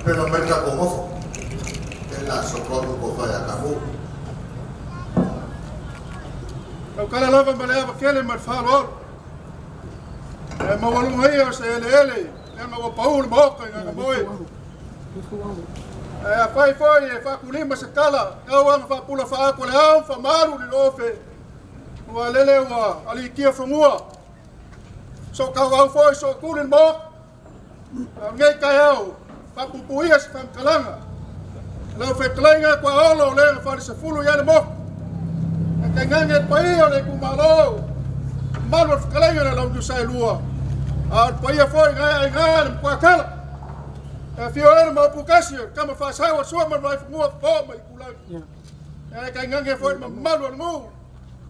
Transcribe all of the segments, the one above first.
Tapena mai le tatou nofo, lea o le a sopo atu le tofa ia Tapunuu. E tautala lava ma le ava tele ma le faaaloalo, ae maualuga ia o se eleele leaga ua pau le maota i Gagamoe. Ae afai foi e faakulima se tala, tau lava ina faapula faaatu o le ao ma faamalu le ofe, aua o lele ua aliitia fanua, sootauau foi, sootuli le maota. A o lenei taeao, faapuupuia se faamatalaga. Lau fetalaiga Tuaolo le na falesefulu i ai le motu, ae tainane le paia o le itumalo, mamalu o le fetalaiga i le Launiu Saelua, a o le paia foi na e aina le Matuatala. E afio ai le Maopu tasi o le tama faasau a Sua ma le Vaifanua, Fofo ma Aitulagi. Ae tainane foi le mamalu o le nuu,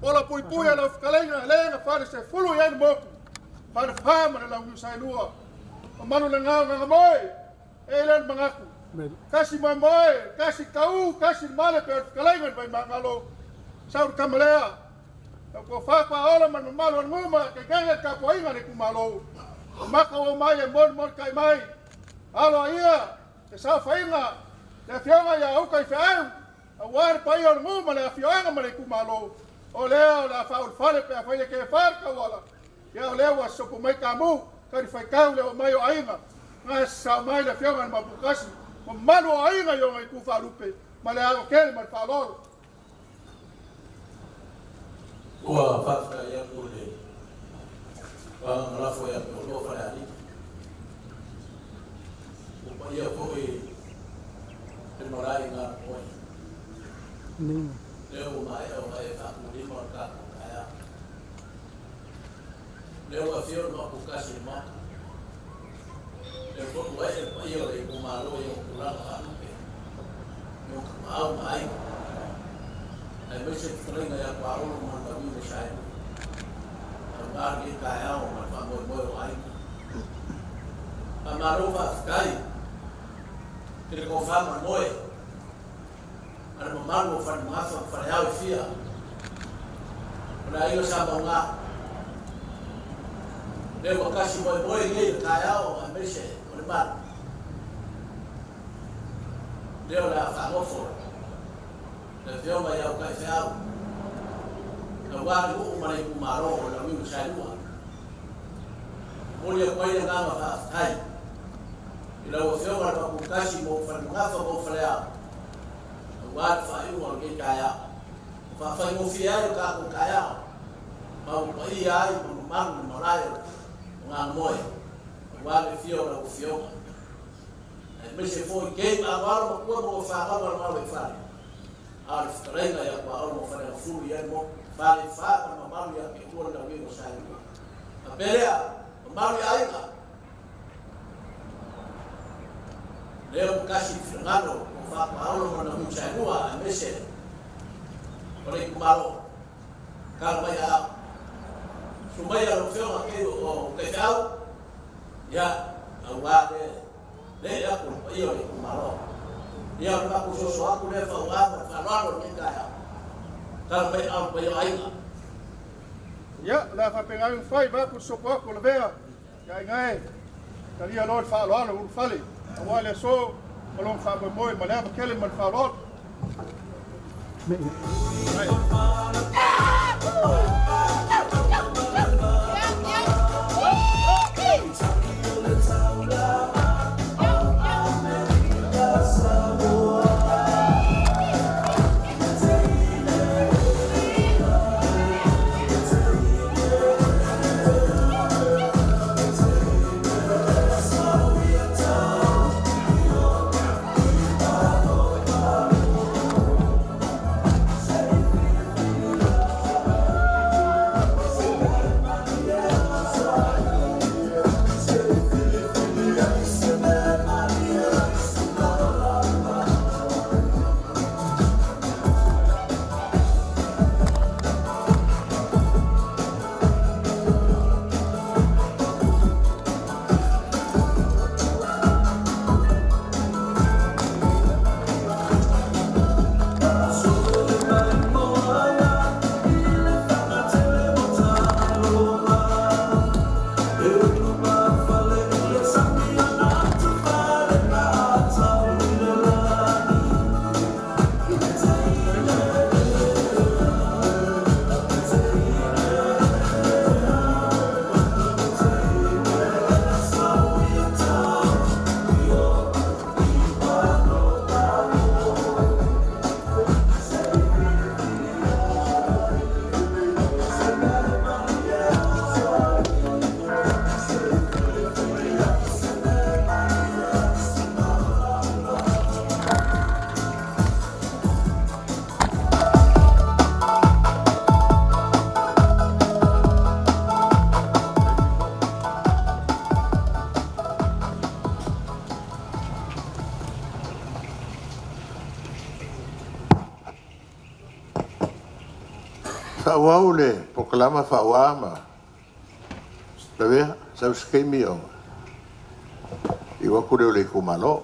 ola puipui a lau fetalaiga le na falesefulu i ai le motu, falefa ma le Launiu Saelua. Mamalu lena o Gagamoe, e i ai le manatu, tasi moemoe, tasi tau, tasi le male pe o le fetalaiga i le Vaimagalo, sau le tama lea, lau tofa Tuaola ma le mamalu o le nuu ma tainane le tapuaiga a le itumalo, o mata ua omai e molimolitai mai, alo a ia le saofaiga le afioga ia Uta i Feau, aua le paia o le nuu ma le afioaga ma le itumalo, o lea o le a faaulufale pe afai e tefa le tauala, ia o lea ua sopo mai tamu, talifaitau le oo mai o aiga, na sasao mai le afioga i le Mapukasi, mamalu o aiga i ona itu faalupe, ma le alo tele ma le faaaloalo. Ua faafetai atu i le Pagagalafo ia Tualoa Falealili. Ua paia foi le malae i Galumoi. Lea ua maea ona e faatulima le tatou taeao. Lea ua afio le Maoputasi i le Maota. Lea foi ua ee le paia o le itumalo i ona tulaga faalupe, i ona tapaau ma aiga, aemaise le fetalaiga ia Tuaolo ma le Launiu na Saelua. Aua lenei taeao ma le faamoemoe o aiga. Faamalo faafetai i le tofa ma le moe a le mamalu o Falemagafa ma Faleao e fia o le aiga Sa Mauga. Lea ua tasi moemoe nei i le taeao aemaise o le malu. Lea o le a faanofo le afioga ia Utaifeau aua le nuu ma le itumalo o Lauiu Saelua. Momoli atu ai le agaga faafetai i lau afioga le Mapuitasi mo Falemagafa ma Faleao aua le faaiuga o lenei taeao. Ua faafaigofie ai lo tatou taeao ma ua paia ai ma mamalu le malae o Gagamoe aua le afio o lau afioga. Aemaise foi kei maaloalo matua ma ua fanau alogalo i fale, a o le fetalaiga ia Tuaolo ma Faleagafulu i ai le motu, Falefa ma le mamalu ia Keua le Lauiga o Saelua. Faapea lea, mamalu i aiga, lea ua tasi le finagalo o Faa-Tuaolo ma le Lauiga o Saelua aemaise o le itumalo, tala mai aao. Susu mai lau Afioga kei o Taifeau, ia, aua le le atu le paia o le itumalo. Ia, o le matou soso atu lea fauga ma le faaaloalo i lenei taeao. Tala mai aao le paia o aiga. Ia, o le a faapena ona fai, vaeatu le sopo atu o Lavea, ia aiga e, talia loa le faaaloalo ulufale, aua le aso ma lona faamoemoe ma le ava tele ma le faaaloalo. Faaauau le polokalama faaua ma Lavea, sau se taimi ona liliu atu lea o le itumalo.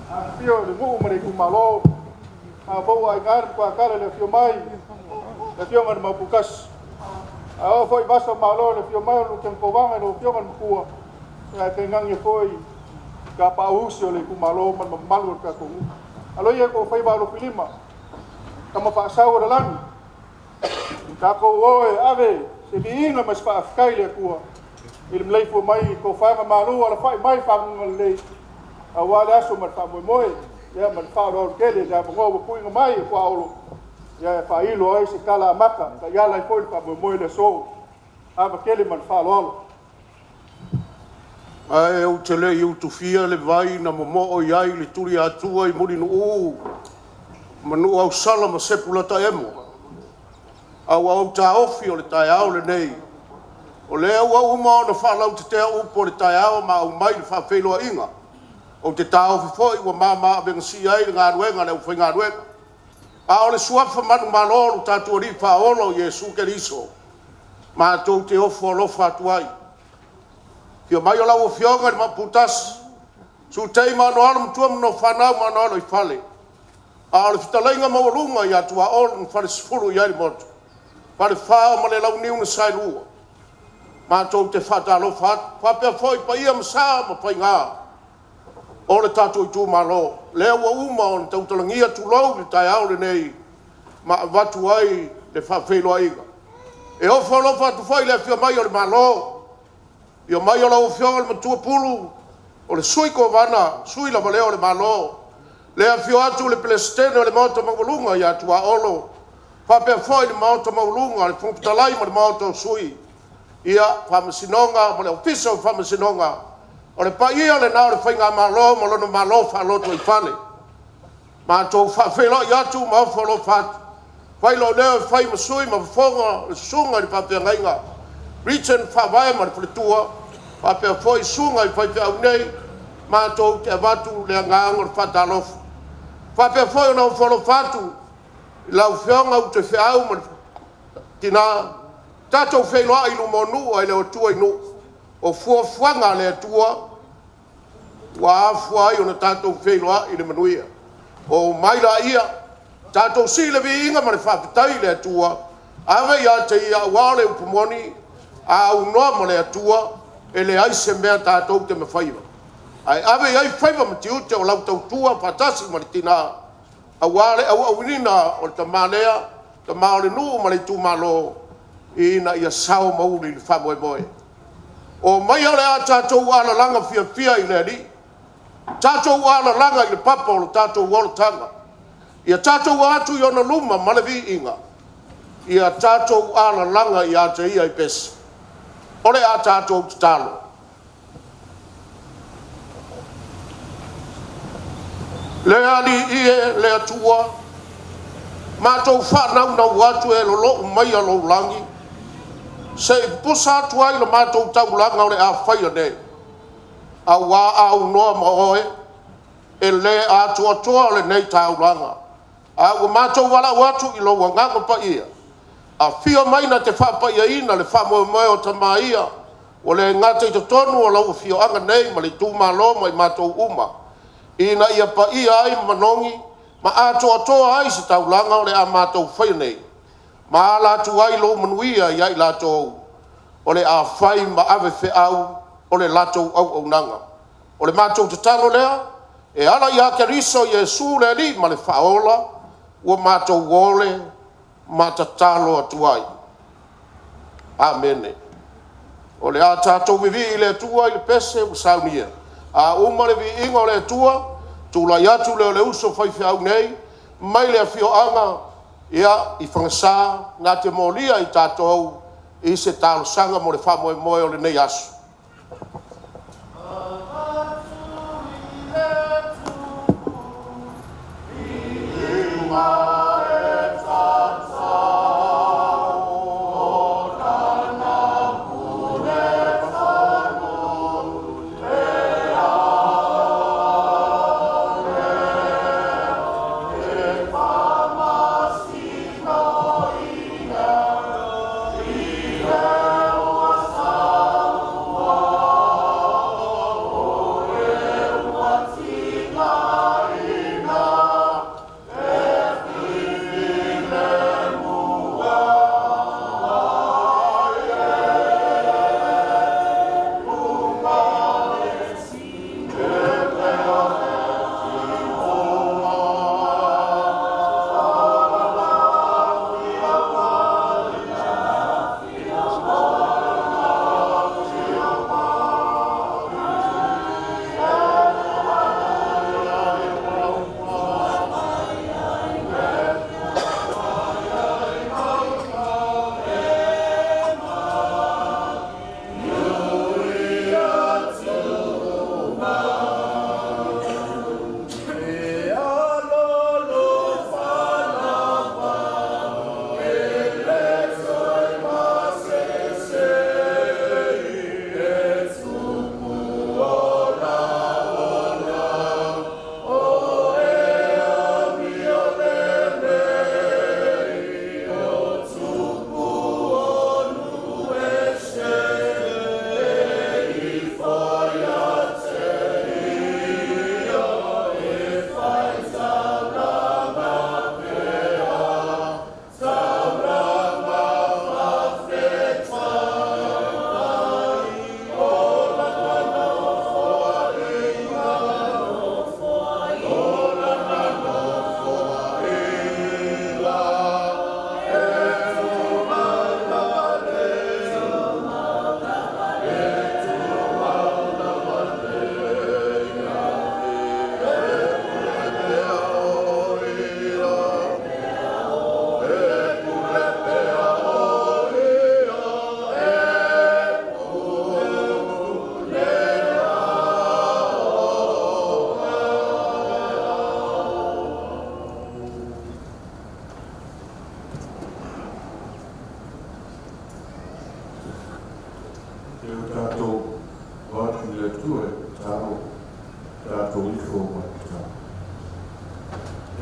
Afifio le nuu ma le itumalo, mafaufau aiga le tuatala i le afio mai le afioga i le Maoputasi. A oo foi i Vasa o Malo i le afio mai o le Lutena Kovana lau afioga i le Matua, ae tainane foi tapaauusi o le itumalo ma le mamalu o le tatou nuu. Alo ia outou faiva alofilima, tama faasau o le lagi, tatou o e ave se viiga ma se faafetai i le Atua i le maleifua mai i tofaga malu alafai mai i faguga lelei aua le aso ma le faamoemoe. Ia ma le faaaloalo tele i le avanoa ua tuuina mai e Tuaolo e faailo ai se tala amata e taiala ai foi le faamoemoe i le aso. Ava tele ma le faaaloalo. Ae ou te le i utufia le vai na momoo i ai le Tuliatua i Mulinuu ma Nuuausala ma Sepolataemo, a ua ou taofi o le taeao lenei, o lea ua uma ona faalautetea upu o le taeao ma aumai le faafeiloaiga. Ou te taofi foi ua mama avegasia ai le galuega a le aufaigaluega. A o le suafa manumalo o lo tatou Alii Faaola o Iesu Keriso, matou te ofo alofa atu ai. Afio mai o lau Afioga i le Maoputasi, Sutei ma Anoano Matua ma Nofanau ma Anoano i fale, a o le fetalaiga maualuga ia Tuaolo na falesefulu i ai le motu, Falefa ma le Launiu na Saelua. Matou te faatalofa atu, faapea foi paia ma sa ma faiga o le tatou itumalo, lea ua uma ona tautalagia, tulou le taeao lenei ma avatu ai le faafeiloaiga. E ofo alofa atu foi i le afio mai o le Malo, afio mai o lau Afioga i le Matua Pulu, o le Sui Kovana, Sui lava lea o le Malo, le afio atu o le Peresetene o le Maota Maualuga ia Tuaolo, faapea foi le Maota Maualuga, le Fofoga Fetalai ma le Maota o Sui, ia, Faamasinoga ma le Ofisa o Faamasinoga. O le paia lena o le Faigamalo ma lona Malo faalotoifale. Matou faafeiloai atu ma ofo alofa atu, fai lou leo e fai ma sui ma fofoga o le susuga i le faafeagaiga, Richard Faavae ma le faletua, faapea foi susuga i faifeau nei, matou te avatu le agaga o le faatalofa. E faapea foi ona ofo alofa atu i lau Afioga Utefeau ma le tina, tatou feiloai i luma o nuu ae le o tua i nuu. O fuafuaga a le Atua ua afua ai ona tatou feiloai i le manuia. Omai laia, tatou sii le viiga ma le faafetai i le Atua, ave ia te Ia, aua o le upu moni, a aunoa ma le Atua, e leai se mea tatou te mafaia, ae ave i ai faiva ma tiute o lau tautua faatasi ma le tina, aua le auaunaina o le tama lea, tama o le nuu ma le itumalo, ina ia sao ma uli le faamoemoe. Omaia o le a tatou alalaga fiafia i le Alii, tatou alalaga i le papa o le tatou olataga, ia tatou o atu i ona luma ma le viiga, ia tatou alalaga ia te ia i pese. O le a tatou tatalo. Le Alii e, le Atua, matou faanaunau atu e lolou maia lou lagi, se i pusa atu ai le matou taulaga o le a faia nei, auā a aunoa ma oe, e le atoatoa lenei taulaga, a ua matou valaau atu i lou Agaga Paia, afio mai na te faapaiaina le faamoemoe o tama ia, ua le gata i totonu o lau afioaga nei ma le itumalo ma i matou uma, ina ia paia ai ma manogi ma atoatoa ai se taulaga o le a matou faia nei, ma ala atu ai lou manuia ia i latou o le a fai ma ave feau o le latou auaunaga. O le matou tatalo lea, e ala ia Keriso Iesu le Alii ma le Faaola, ua matou ole ma tatalo atu ai. Amene. O le a tatou vivii i le Atua i le pese ua saunia. A uma le viiga o le Atua, tulai atu lea o le uso faifeau nei mai le afioaga ia, i Fagasa na te molia i tatou i se talosaga mo le faamoemoe o lenei aso.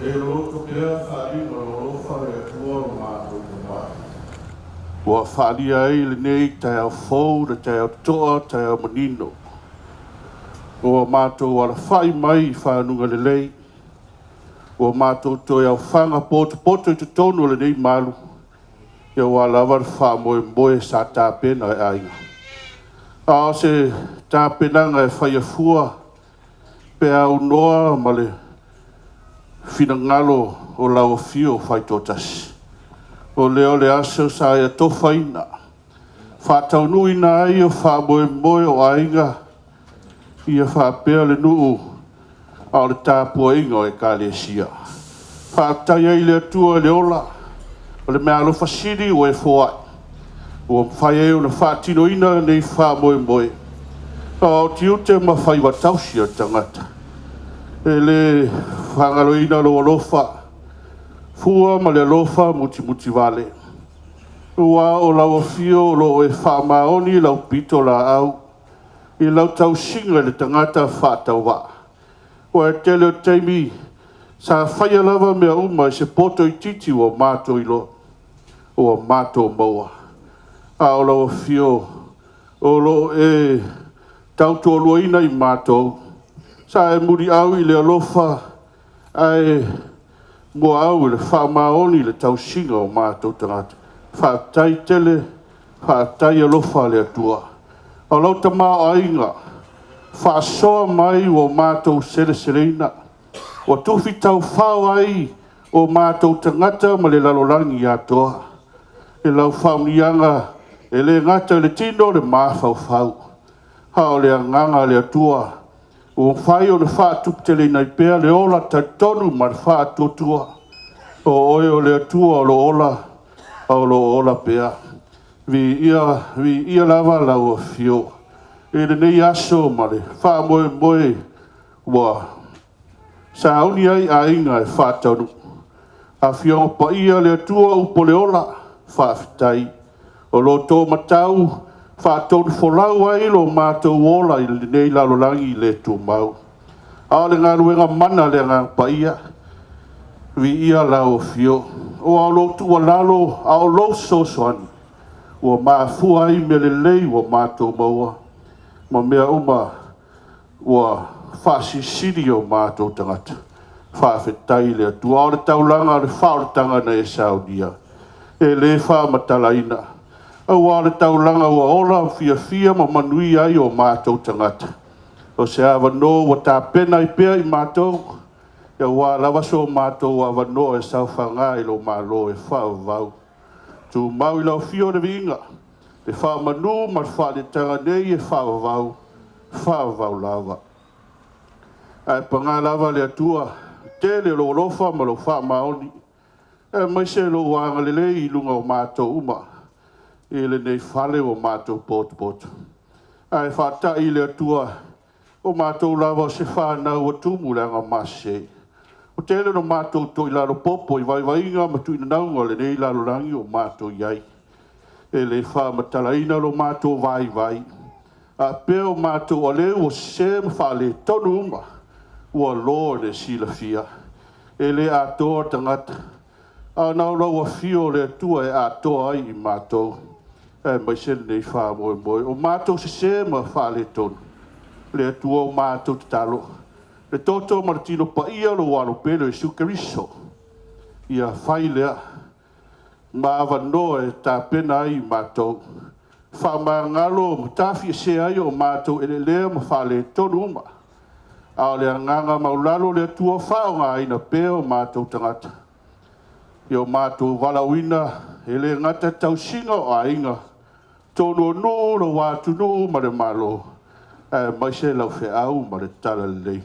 E loloto pea faaaliga o lou alofa le Atua lo matou Muamai. Ua faaalia ai lenei taeao fou, le taeao totoa, taeao manino. Ua matou alafai mai i faguga lelei. Ua matou toe aofaga potopoto i totonu o lenei malu, aua lava le faamoemoe sa tapena e aiga. A o se tapenaga e faia fua pe aunoa ma le finagalo o lau afio faitoatasi. O lea o le aso sa e atofaina, faataunuuina ai o faamoemoe o aiga ia faapea le nuu a o le tapuaiga o Ekalesia. Faafetai ai i le Atua i le ola o le meaalofa sili ua e foai, ua mafai ai ona faatinoina lenei faamoemoe. A o tiute ma faiva tausi a le tagata, e le faagaloina lou alofa, fua ma le alofa mutimutivale. Ua o lau afio o lo o e faamaoni lau pitolaau i lau tausiga i le tagata faatauvaa. Ua e tele o taimi sa faia lava mea uma i se poto itiiti ua matou iloa, ua matou maua. A o lau afio o lo o e tautoaluaina i matou, sa e muliau i le alofa ae muaau i le faamaoni i le tausiga o matou tagata. Faafetai tele, faafetai alofa le Atua. O lau tamaoaiga faasoa mai ua matou seleseleina, ua tufi taufao ai o matou tagata ma le lalolagi atoa. I lau faamanuiaga e le gata i le tino le mafaufau, a o le agaga o le Atua ua mafai ona faatuputeleina ai pea le ola talitonu ma le faatuatua. O oe o le Atua o lo o ola, a o lo o ola pea. Viia, viia lava lau afio i lenei aso ma le faamoemoe ua sauni ai aiga e faataunuu. Afioga Paia le Atua upu o le ola, faafetai. O lo outou matau faatonufolau ai lo matou ola i lenei lalolagi le tumau. A o le galuega mana a le Agaga Paia, viia lau afio, aua o lou tuualalo a o lou fesoasoani ua mafua ai mea lelei ua matou maua ma mea uma ua faasilisili o matou tagata. Faafetai i le Atua. A o le taulaga o le faaolataga na e saunia, e le faamatalaina, aua o le taulaga ua ola fiafia ma manuia ai o matou tagata. O se avanoa ua tapena ai pea i matou, aua lava so matou avanoa e saofaga i lo Malo e faavavau. Tumau i lau afio le viiga, le faamanu ma le faaletaga nei e faavavau, faavavau lava. Ae paga lava le Atua, tele o lou alofa ma lou faamaoni, aemaise lou agalelei i luga o matou uma i lenei fale ua matou potopoto. Ae faatai i le Atua, o matou lava o se fanau ua tumu i le agamasese. Ua tele no matou toilalo popo i vaivaiga ma tuinanauga o lenei lalolagi o matou i ai. E le faamatalaina lo matou vaivai, a pea o matou aleu ua sese ma faaletonu uma, ua lo le silafia. E le atoa tagata, a na o lau afio o le Atua e atoa ai i matou, aemaise lenei faamoemoe. O matou sese ma faaletonu, le Atua o matou tatalo, le toto ma le tino paia o lou alo pele o Iesu Keriso, ia fai lea ma avanoa e tapena ai i matou, faamagalo ma tafiesea ai o matou eleelea ma faaletonu uma. A o le agaga maulalo o le Atua faaaogaina pea o matou tagata, i o matou valaauina e le gata tausiga o aiga, tonu o nuu, lou atunuu ma le Malo, aemaise lau feau ma le talalelei.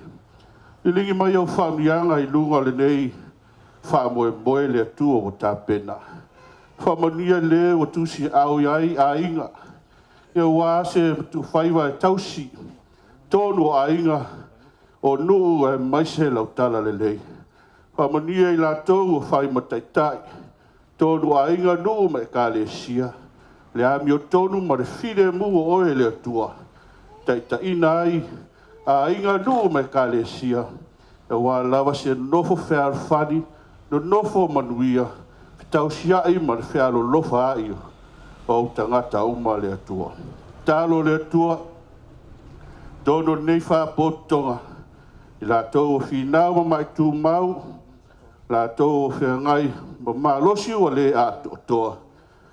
Liligi mai au faamanuiaga i luga o lenei faamoemoe le Atua ua tapena. Faamanuia le ua tusiaao i ai aiga, aua se matufaiva e tausi tonu o aiga o nuu aemaise lau talalelei. Faamanuia i latou ua fai ma taitai, tonu aiga, nuu ma ekalesia, le amiotonu ma le filemu o oe le Atua, taitaiina ai aiga, nuu ma ekalesia. Aua lava se nofo fealofani, nonofo manuia, fetausiai ma le fealolofa ai o ou tagata uma le Atua. Talo le Atua, tonu lenei faapotopotoga, i latou o finau ma ma'itumau, latou o feagai ma malosi ua le atoatoa,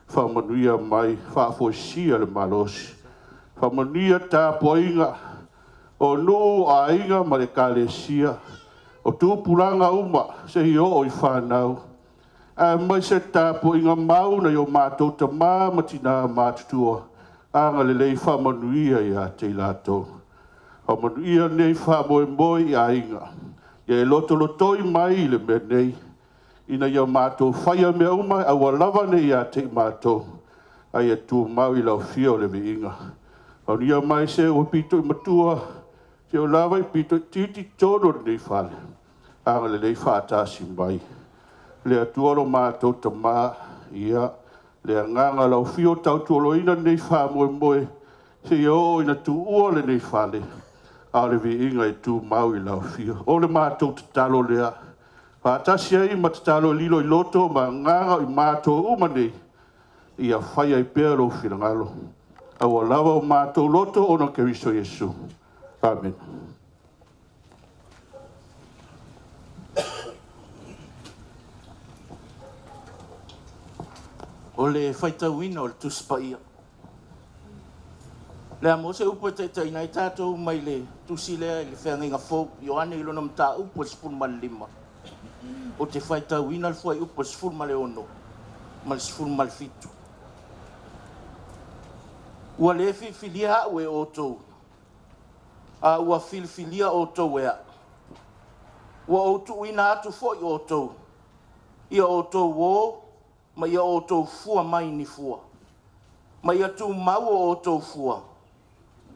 faamanuia mai, faafoisia le malosi. Faamanuia tapuaiga o nuu, o aiga ma le Ekalesia, o tupulaga uma seia oo i fanau, aemaise tapuaiga mau a nai o matou tama ma tina matutua, agalelei faamanuia ia te i latou. Faamanuia lenei faamoemoe i aiga, ia e lotolotoi mai i le mea nei, ina ia matou faia mea uma e aua lava ne i ia te i matou, ae ia tumau i lau afio le viiga. Faamanuia mai se ua pito i matua, se o lava i pito itiiti i totonu o lenei fale, agalelei faatasi mai. Le Atua lo matou Tama, ia, le agaga o lau afio tautualuaina lenei faamoemoe, seia oo ina tuua lenei fale, a o le viiga e tumau i lau afio. O le matou tatalo lea, faatasi ai ma tatalo e lilo i loto ma agaga o i matou uma nei, ia fai ai pea lou finagalo. Aua lava o matou loto ona o Keriso Iesu. Amene. O le faitauina o le Tusi Paia. Le a maua se upu e taitaiina ai tatou mai le tusi lea i le Feagaiga Fou, Ioane i lona mataupu e 15, ou te faitauina le fuaiupu e 16 ma le 17. Ua le filifilia a'u e outou, a ua filifilia outou e a'u. Ua ou tuuina atu foi outou, ia outou o ma ia outou fua mai ni fua, ma ia tumau o outou fua,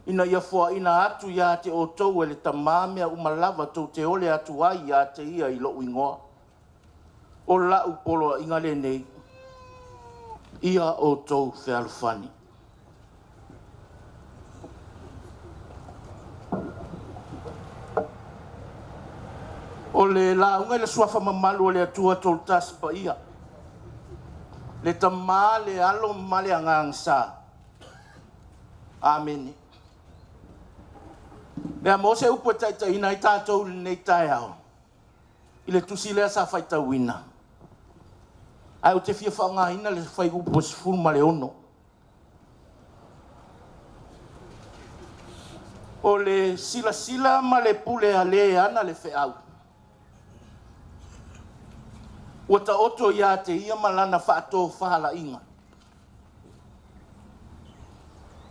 ina ia foaina atu ia te outou e le Tamā mea uma lava tou te ole atu ai ia te ia i lo'u igoa. O la'u poloaiga lenei, ia outou fealofani. O le lauga i le suafa mamalu o le Atua Tolutasi Paia, le Tamā, le Alo ma le Agaga Sa. Amene. Le a maua se upu e taitaiina ai tatou i lenei taeao i le tusi lea sa faitauina. Ae ou te fia faaaogaina le fuaiupu e 16. O le silasila ma le pule a le ana le feau, ua taoto ia te ia ma lana faatofalaiga.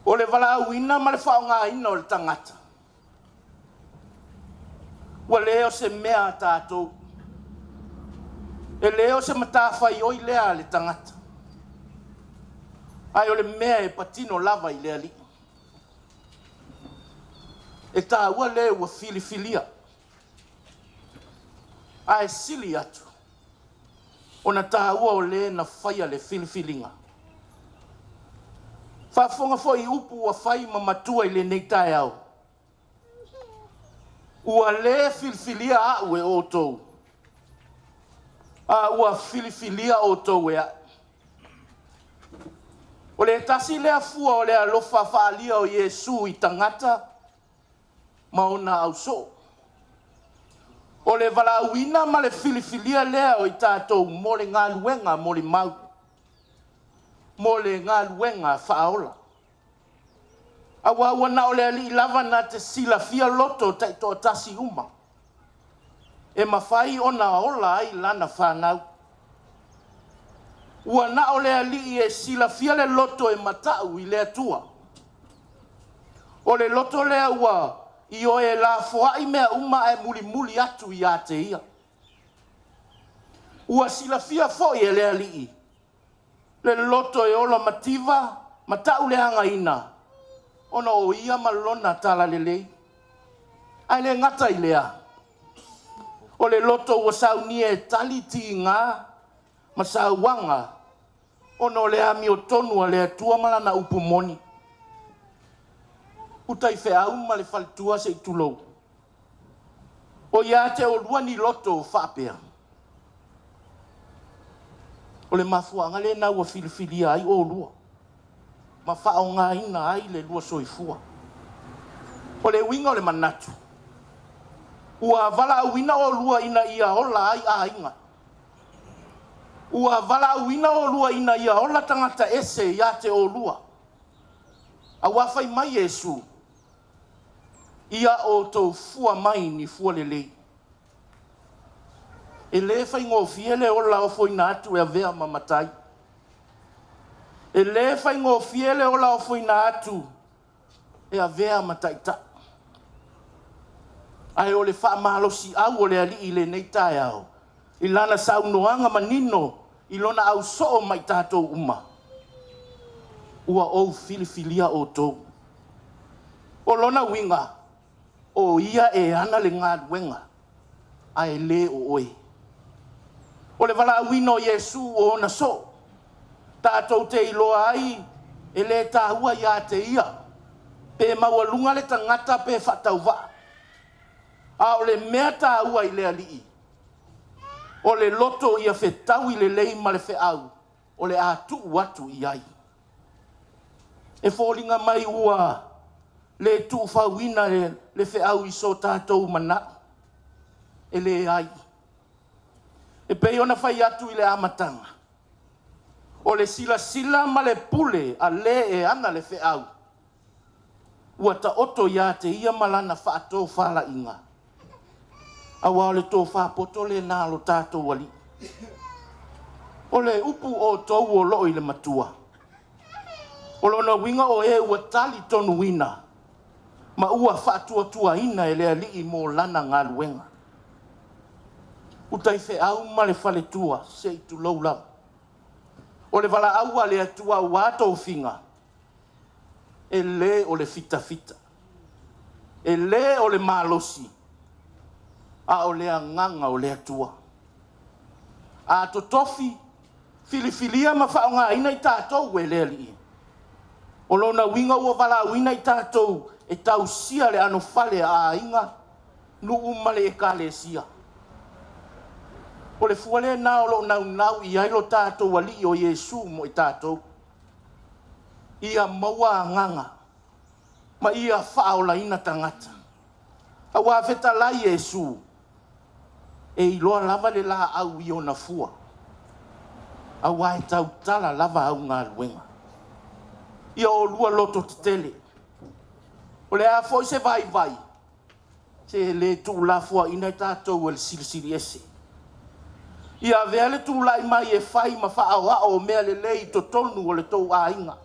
O le valaauina ma le faaaogaina o le tagata, ua le o se mea a tatou. E le o se matafaioi lea a le tagata, ae o le mea e patino lava i le Alii. E taua le ua filifilia, ae sili atu ona taua o le na faia le filifiliga. Faafofoga foi i upu ua fai ma matua i lenei taeao. Ua le filifilia a'u e outou, a ua filifilia outou e a'u. O le tasi lea fua o le alofa faaalia o Iesu i tagata ma ona ausoo. O le valaauina ma le filifilia lea o i tatou mo le galuega molimau, mo le galuega faaola. Aua ua na o le Alii lava na te silafia loto taitoatasi uma, e mafai ona ola ai lana fanau. Ua na o le Alii e silafia le loto e mata'u i le Atua. O le loto lea ua ioe e lafoai mea uma ae mulimuli atu ia te ia. Ua silafia foi e le Alii le loto e ola mativa ma ta'uleagaina, ona o ia ma lona talalelei. Ae le gata i lea, o le loto ua saunia e tali tiga ma sauaga, ona o le amiotonu a le Atua ma lana upu moni. Utaifeau ma le faletua se i tulou. O ia te oulua ni loto faapea. O le mafuaaga lena ua filifilia ai oulua ma faaaogaina ai le lua soifua. O le uiga o le manatu, ua valaauina oulua ina ia ola ai aiga. Ua valaauina oulua ina ia ola tagata ese ia te oulua. Aua fai mai Iesu, ia outou fua mai ni fua lelei. E le faigofie le ola ofoina atu e avea ma matai. E le faigofie le ola ofoina atu e avea ma taitai. Ae o le faamalosiau o le Alii i lenei taeao, i lana saunoaga manino i lona ausoo ma i tatou uma, ua ou filifilia outou. O lona uiga, o ia e ana le galuega, ae le o oe. O le valaauina o Iesu o ona soo, tatou te iloa ai e le taua ia te ia, pe maualuga le tagata pe faatauvaa. A o le mea taua i le Alii, o le loto ia fetaui lelei ma le feau o le a tuu atu i ai. E foliga mai ua le tuufauina le feau i so tatou manao. E leai. E pei ona fai atu i le amataga, o le silasila ma le pule a le e ana le feau, ua taoto ia te ia ma lana faatofalaiga. Aua o le tofa poto lena a lo tatou Alii. O le upu outou o loo i le matua, o lona uiga o e ua talitonuina ma ua faatuatuaina e le Alii mo lana galuega. Utaifeau ma le faletua, se i tulou lava. O le valaau a le Atua aua tofiga, e le o le fitafita, e le o le malosi, a o le agaga o le Atua. A totofi, filifilia ma faaaogaina i tatou e le Alii, o lona uiga ua valaauina i tatou e tausia le anofale a aiga, nuu ma le ekalesia. O le fua lena o loo naunau i ai lo tatou Alii o Iesu mo i tatou. Ia maua agaga ma ia faaolaina tagata. Aua fetalai Iesu, e iloa lava le laau i ona fua, aua e tautala lava au galuega. Ia oulua loto tetele. O le a foi se vaivai, se le tuulafoaiina i tatou e le Silisili Ese. Ia avea le tulai mai e fai ma faaoao o mea lelei i totonu o le tou aiga,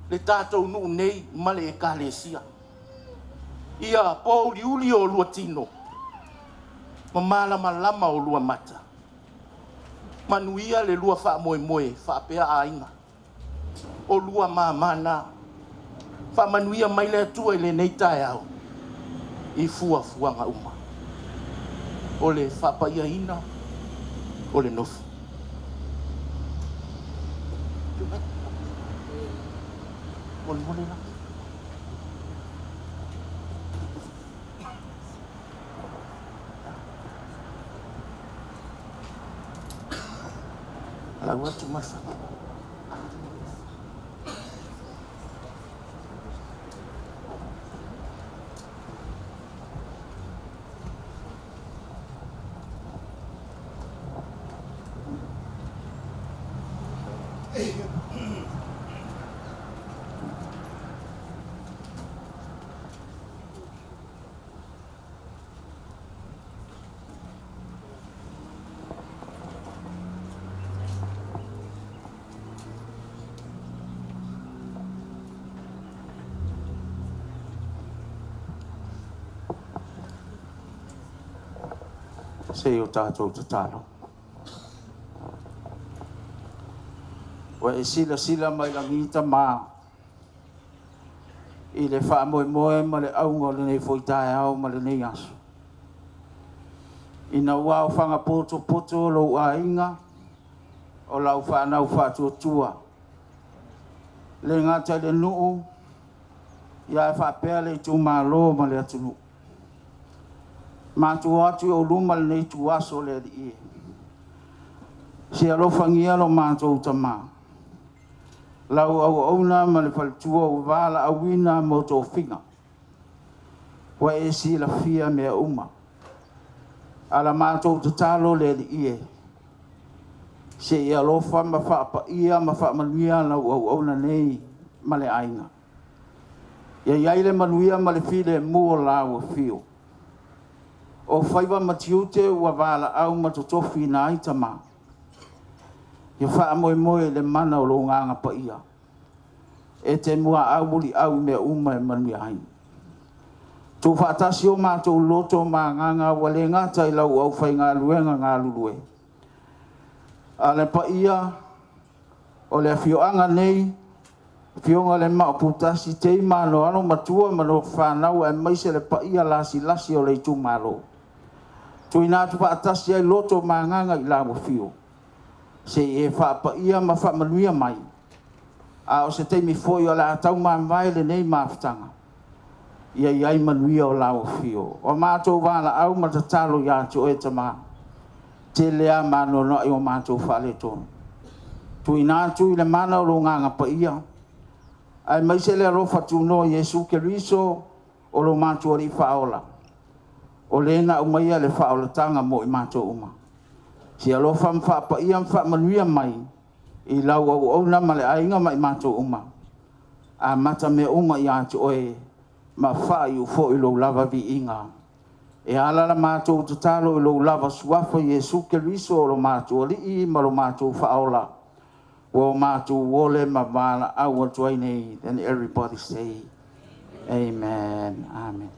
le tatou nuu nei ma le ekalesia. Ia pouliuli oulua tino ma malamalama oulua mata. Manuia le lua faamoemoe faapea aiga. O lua mamā na. Faamanuia mai le Atua i lenei taeao i fuafuaga uma. O le faapaiaina o le nofo. Molemole la. Lau atu ma le Se i o tatou tatalo. Ua e silasila mai lagi Tama i le faamoemoe ma le auga o lenei foi taeao ma lenei aso. Ina ua aofaga potopoto lou aiga o lau fanau faatuatua, le gata i le nuu, ia ae faapea le itumalo ma le atunuu. Matou o atu i ou luma i lenei ituaso le Alii e. Se alofagia lo matou tama, lau auauna ma le faletua ua valaauina mo tofiga. Ua e silafia mea uma. A la matou tatalo le Alii e, se i alofa ma faapaia ma faamanuia lau auauna nei ma le aiga. Ia i ai le manuia ma le filemu o lau afio. O faiva ma tiute ua valaau ma totofiina ai tama, ia faamoemoe i le mana o lou Agaga Paia, e te muaau muliau i mea uma e manuia ai. Tuufaatasi o matou loto ma agaga ua le gata i lau aufaigaluega galulue, a le paia o le afioaga nei, afioga i le Maoputasi, Tei ma Anoano, Matua ma fanau aemaise le paia lasilasi o le itumalo. Tuuina atu faatasi ai loto ma agaga i lau afio, se i e faapaia ma faamanuia mai, a o se taimi foi o le a taumamae lenei mafutaga, ia i ai manuia o lau afio. O matou valaau ma tatalo ia te oe Tama, tele lava ma anoanoai o matou faaletonu. Tuuina atu i le mana o lou Agaga Paia, aemaise le alofa tunoa o Iesu Keriso o lo matou Alii Faaola, o Le na aumaia le faaolataga mo i matou uma. Se i alofa ma faapaia ma faamanuia mai i lau auauna ma le aiga ma i matou uma, amata mea uma ia te Oe ma faaiu foi i lou lava viiga. E ala la matou tatalo i lou lava Suafa Iesu Keriso o lo matou Alii ma lo matou Faaola, ua matou ole ma valaau atu ai nei. And everybody say, Amen. Amen.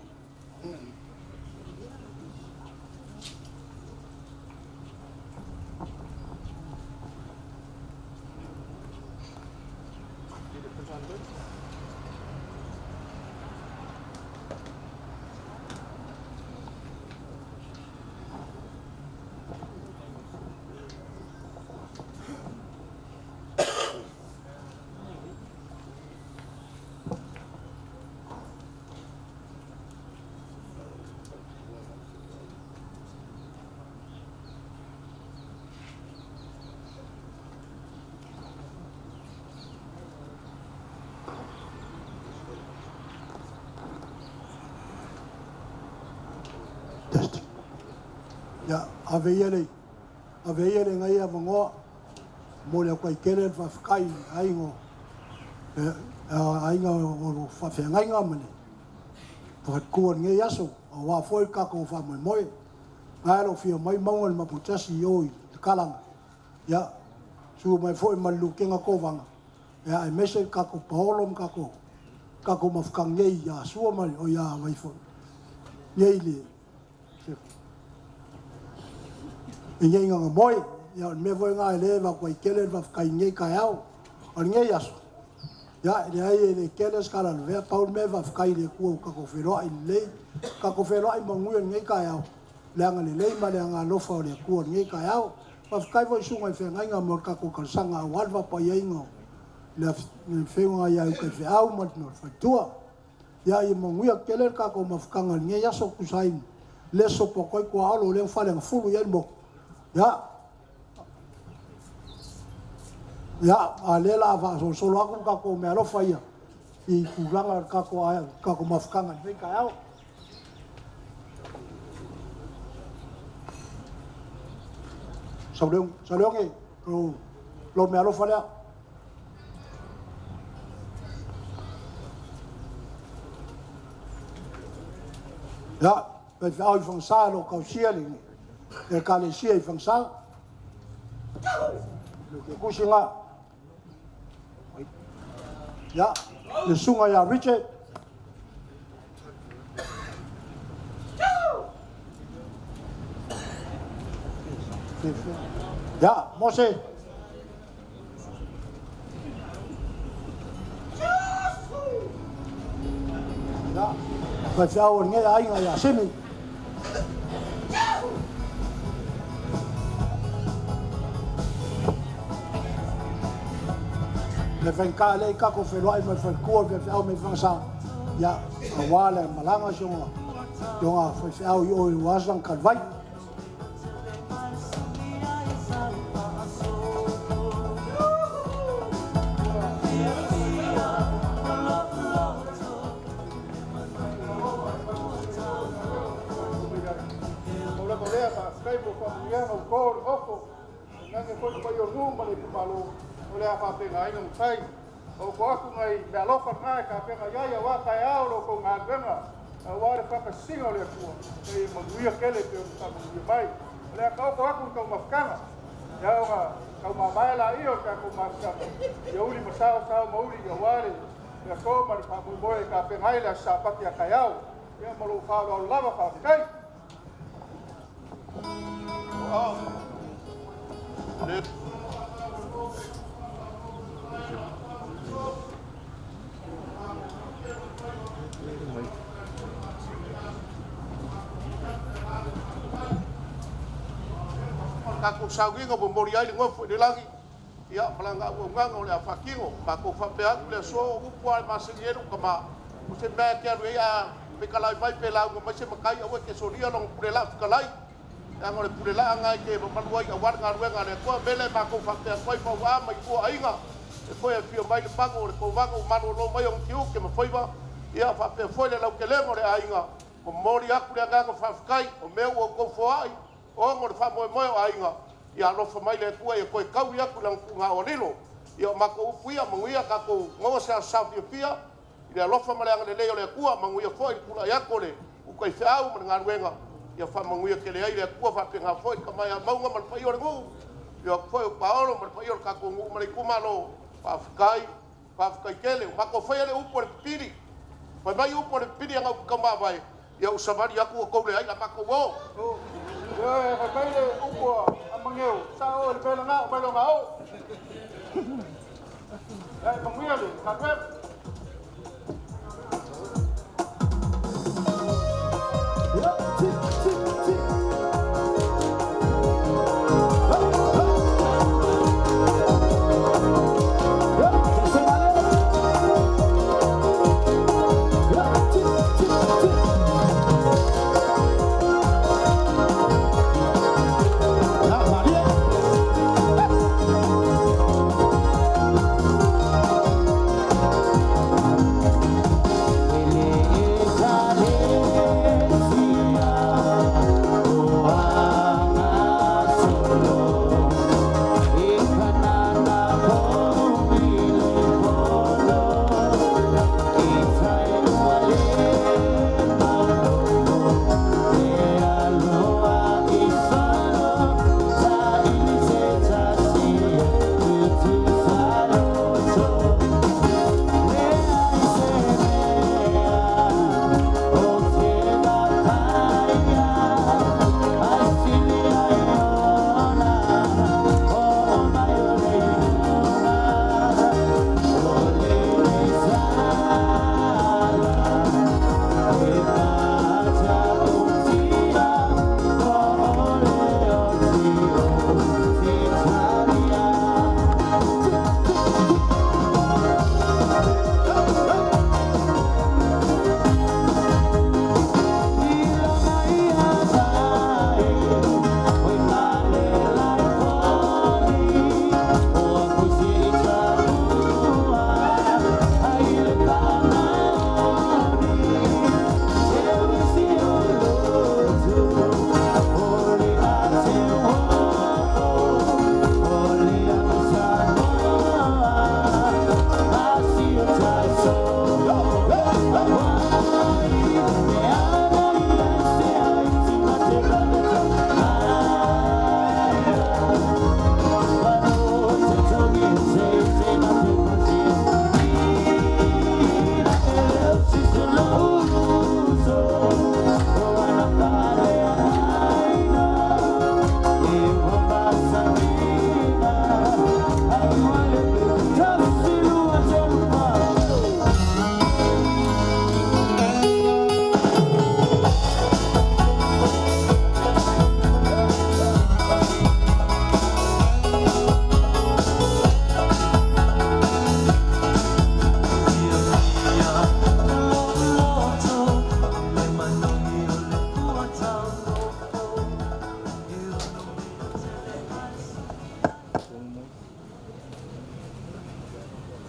Ia, ave ia le ave ia lenei avanoa momoli atu ai tele le faafetai i aiga aiga o faafeagaiga ma le faletua i lenei aso aua foi le tatou faamoemoe. Na o lo o afio mai Mauga o le Maoputasi i o i le Kalaga, ia, susu mai foi ma le Lutena Kovana, ia aemaise le tatou paolo ma tatou tatou mafutaga nei ia Sua ma le, o ia vai foi, nei le i nei Gagamoe. Ia o le mea foi lena e avatu ai tele le faafetai i lenei taeao. O lenei aso, ia e leai e le tele se tala a Lavea, pau le mea faafetai i le Atua ua tatou feiloai lelei, tatou feiloai manuia i lenei taeao, le agalelei ma le agaalofa o le Atua i lenei taeao. Faafetai foi i susuga i feagaiga mo le tatou talosaga aua le faapaiaina o le afioga ia Utaifeau ma le faletua. Ia ia manuia tele le tatou mafutaga i lenei aso tusa ai ma le sopo atu ai tuaolo lea ua faleagafulu i ai le motu. Ia, ia a o lea o le a faasolosolo atu le tatou meaalofa ia i tulaga o le tatou mafutaga i lenei taeao. Sauleoge, lou meaalofa lea. Ia, faifeau i Fagasa o lo o tausia le Ekalesia i Fagasa. Le tusi lena. Ia, le susuga ia Richard. Ia, Mose. Ia, faifeau o lenei aiga ia Simi. Le faigata lea i tatou feiloai ma le faletua o le faifeau mai Fagasa, ia, aua le malaga si ona Lona faifeau i o i ua asa ona talivai. O lava lea, faafetai mo faamanuiaga ua to i le nofo, tainane foi le paia o nuu ma le itumalo o le a faapena ai ona mafai. Taoto atu nai meaalofa na e tapena i ai aua taeao i la outou galuega aua le faatasina o le Atua, ia manuia tele e pei ona faamanuia mai. O le a taoto atu le taumafataga, ia ona taumamae lea o le tatou mafutaga, ia uli ma sao, sao ma uli aua le aso ma le faamoemoe e tapena ai le aso Sapati a taeao. Ia ma lou faaaloalo lava, faafetai. O le tatou sauniga ua momoli ai le nofo i le lagi, ia ma lana auaunaga o le a faatino. Matou faapea atu i le aso, o upu lava e masani ai lou tama, o se mea lava e te alu i ai a fetalai mai pe lauga mai se matai, aua e te solia lona pulelaa fetalai, leaga o le pulelaa lena e te mamalu ai aua le galuega a le Atua. O le mea lea matou faapea atu ai Pauaa ma Itua Aiga, e foi e afio mai Lepago o le Kovana ua malolo mai ona tiute ma faiva, ia faapea foi le lautelega o le aiga, momoli atu le agaga faafetai o mea ua outou foai ona o le faamoemoe o aiga, ia alofa mai le Atua ia toe taui atu i lana tuugao lilo. Ia o matou upu ia, manuia tatou maua se aso fiafia i le alofa ma le agalelei o le Atua, manuia foi le tulai atu o le utaifeau ma le galuega, ia faamanuia tele ai le Atua. Faapena foi le tama ia Mauga ma le paia o le nuu, afio atu foi Paolo ma le paia o le tatou nuu ma le itumalo, faafetai, faafetai tele. Ua matou faia le upu a le pipili, fai mai upu a le pipili ana upu taumavae, ia ou savali atu ua outou leai, o le a matou o. Ioe, fai mai le upu a Mageo, sao oe i le mea lena, omai loa o. Ia manuia le galuega.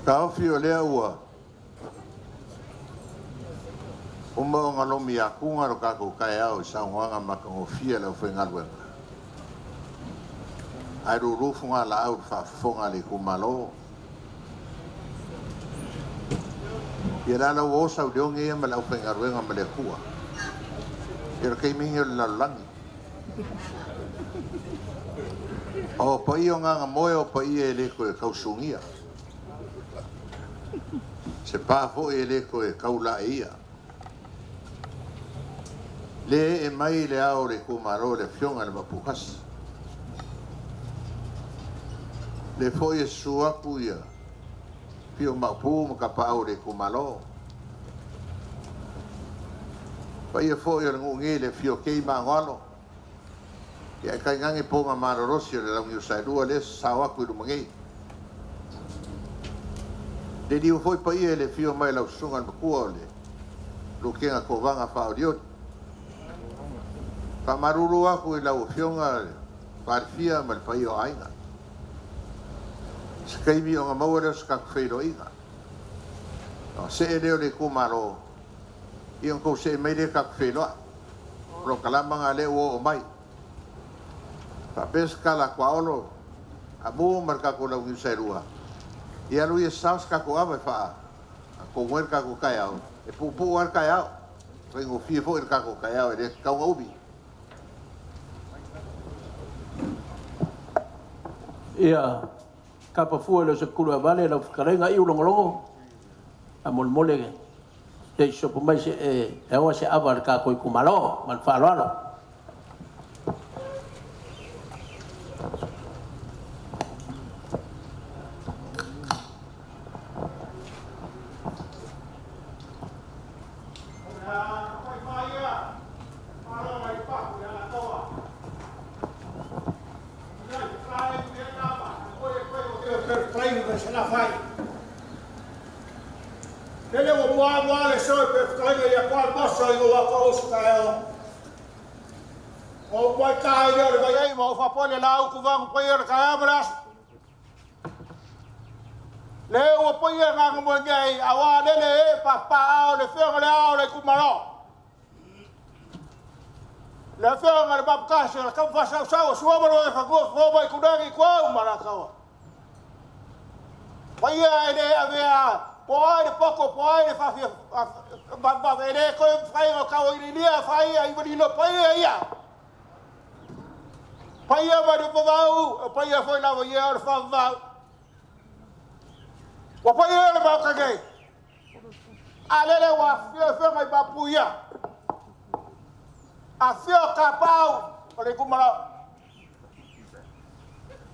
Taofi o lea ua uma ona lomi atuga lo tatou taeao i saunoaga matagofie a le aufaigaluega, ae lulu fugalaau i le faafofoga a le itumalo. Ia o le ala ua o sau leoge ia ma le aufaigaluega ma le Atua. Ia o le taimi lenei o le lalolagi. O paia o Gagamoe o paia e le toe tausugia. Se pa foi e le toe taulaeia. Le ee mai le ao o le itumalo le afioga i le Vaaputasi. Le foi e susu atu ia Pio Maupu ma Tapaau o le itumalo. Paia foi o le nuu nei le afio o Kei ma Anoalo. Ia e tainane pona malolosi o le Launiu Saelua lea e sasao atu i luma nei. Le liu foi paia i le afio mai lau susuga i le matua o le Lutena Kovana Faaolioli. Faamalulu atu i lau afioga le Palefia ma le paia o aiga. Se taimi ona maua lea o se tatou feiloaiga. Ona see lea o le itumalo, ia ona tou see mai lea tatou feiloai. O polokalama na lea ua oo mai. Faapea se tala a Tuaolo, Amu ma le tatou Launiu Saelua, ia alu ia sao se tatou ava e faatonu ai le tatou taeao, e puupuu lava le taeao. Faigofie foi le tatou taeao e le tatau ona umi. Ia tapa fua i le osofekulu e avale lau fetalaiga Iu Logologo, faamolemole se i sopo mai e aoa se ava a le tatou itumalo. Ma le faaaloalo. Lele ua muamua le soe pe fetalaiga ia kwa moso i ngā kwa osu ka eo. O mai kai leo le vai ai ma o fapole la uku vangu pai o le ka ea ma aso. Le ua pai e ngā mo ngai a wā lele e pa pa ao le whionga le ao le kumaro. Le whionga le mapukasi o le kamfasa usau sua ma e whakua fua mai kunangi kua umarakawa. Paia e le avea po ai le poko, po ai le whawhia, e le koe whai o kawa i lia, whai ai walilo, paia ia. Paia mai le pavau, paia foi lava ia o le whawhau. Wa paia le maukake. A lele wa whia whia mai mapu ia. A whia ka pau, o le kumara.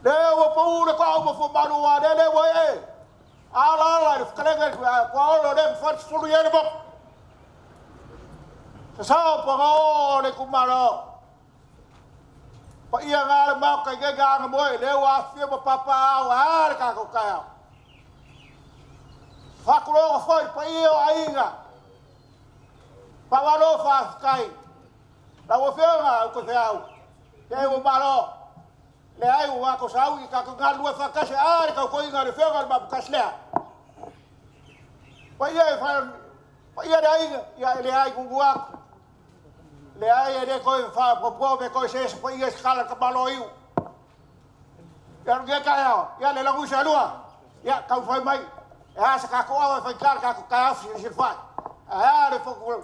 Le ua pau le kau ma fo maru wa lele wa e. Ala ala le whakalenga kua olo le whatsulu i ere moko. Sa sao pa ngao le kumaro. Pa ia ngā le mau kai ngā ngā moe, le ua awhia ma papa au, a le kako kai au. Whakuronga foi, pa ia o ainga. Pa waro whawhikai. La ua whionga au ko te au. Te ua maro. Le ai ua wako sau i kako ngā lua whakase, a le kau koinga le whionga le mapukasi lea. Pa ia e whai, pa ia le ainga, ia le ai kungu aku. Le ai e le koe wha me koe se se pa ia se kala ka malo iu. Ia runge kai ao, ia le langu sa lua. Ia kau whai mai. E asa ka ko awa whai kala ka ko kai au si si whai. A le whaku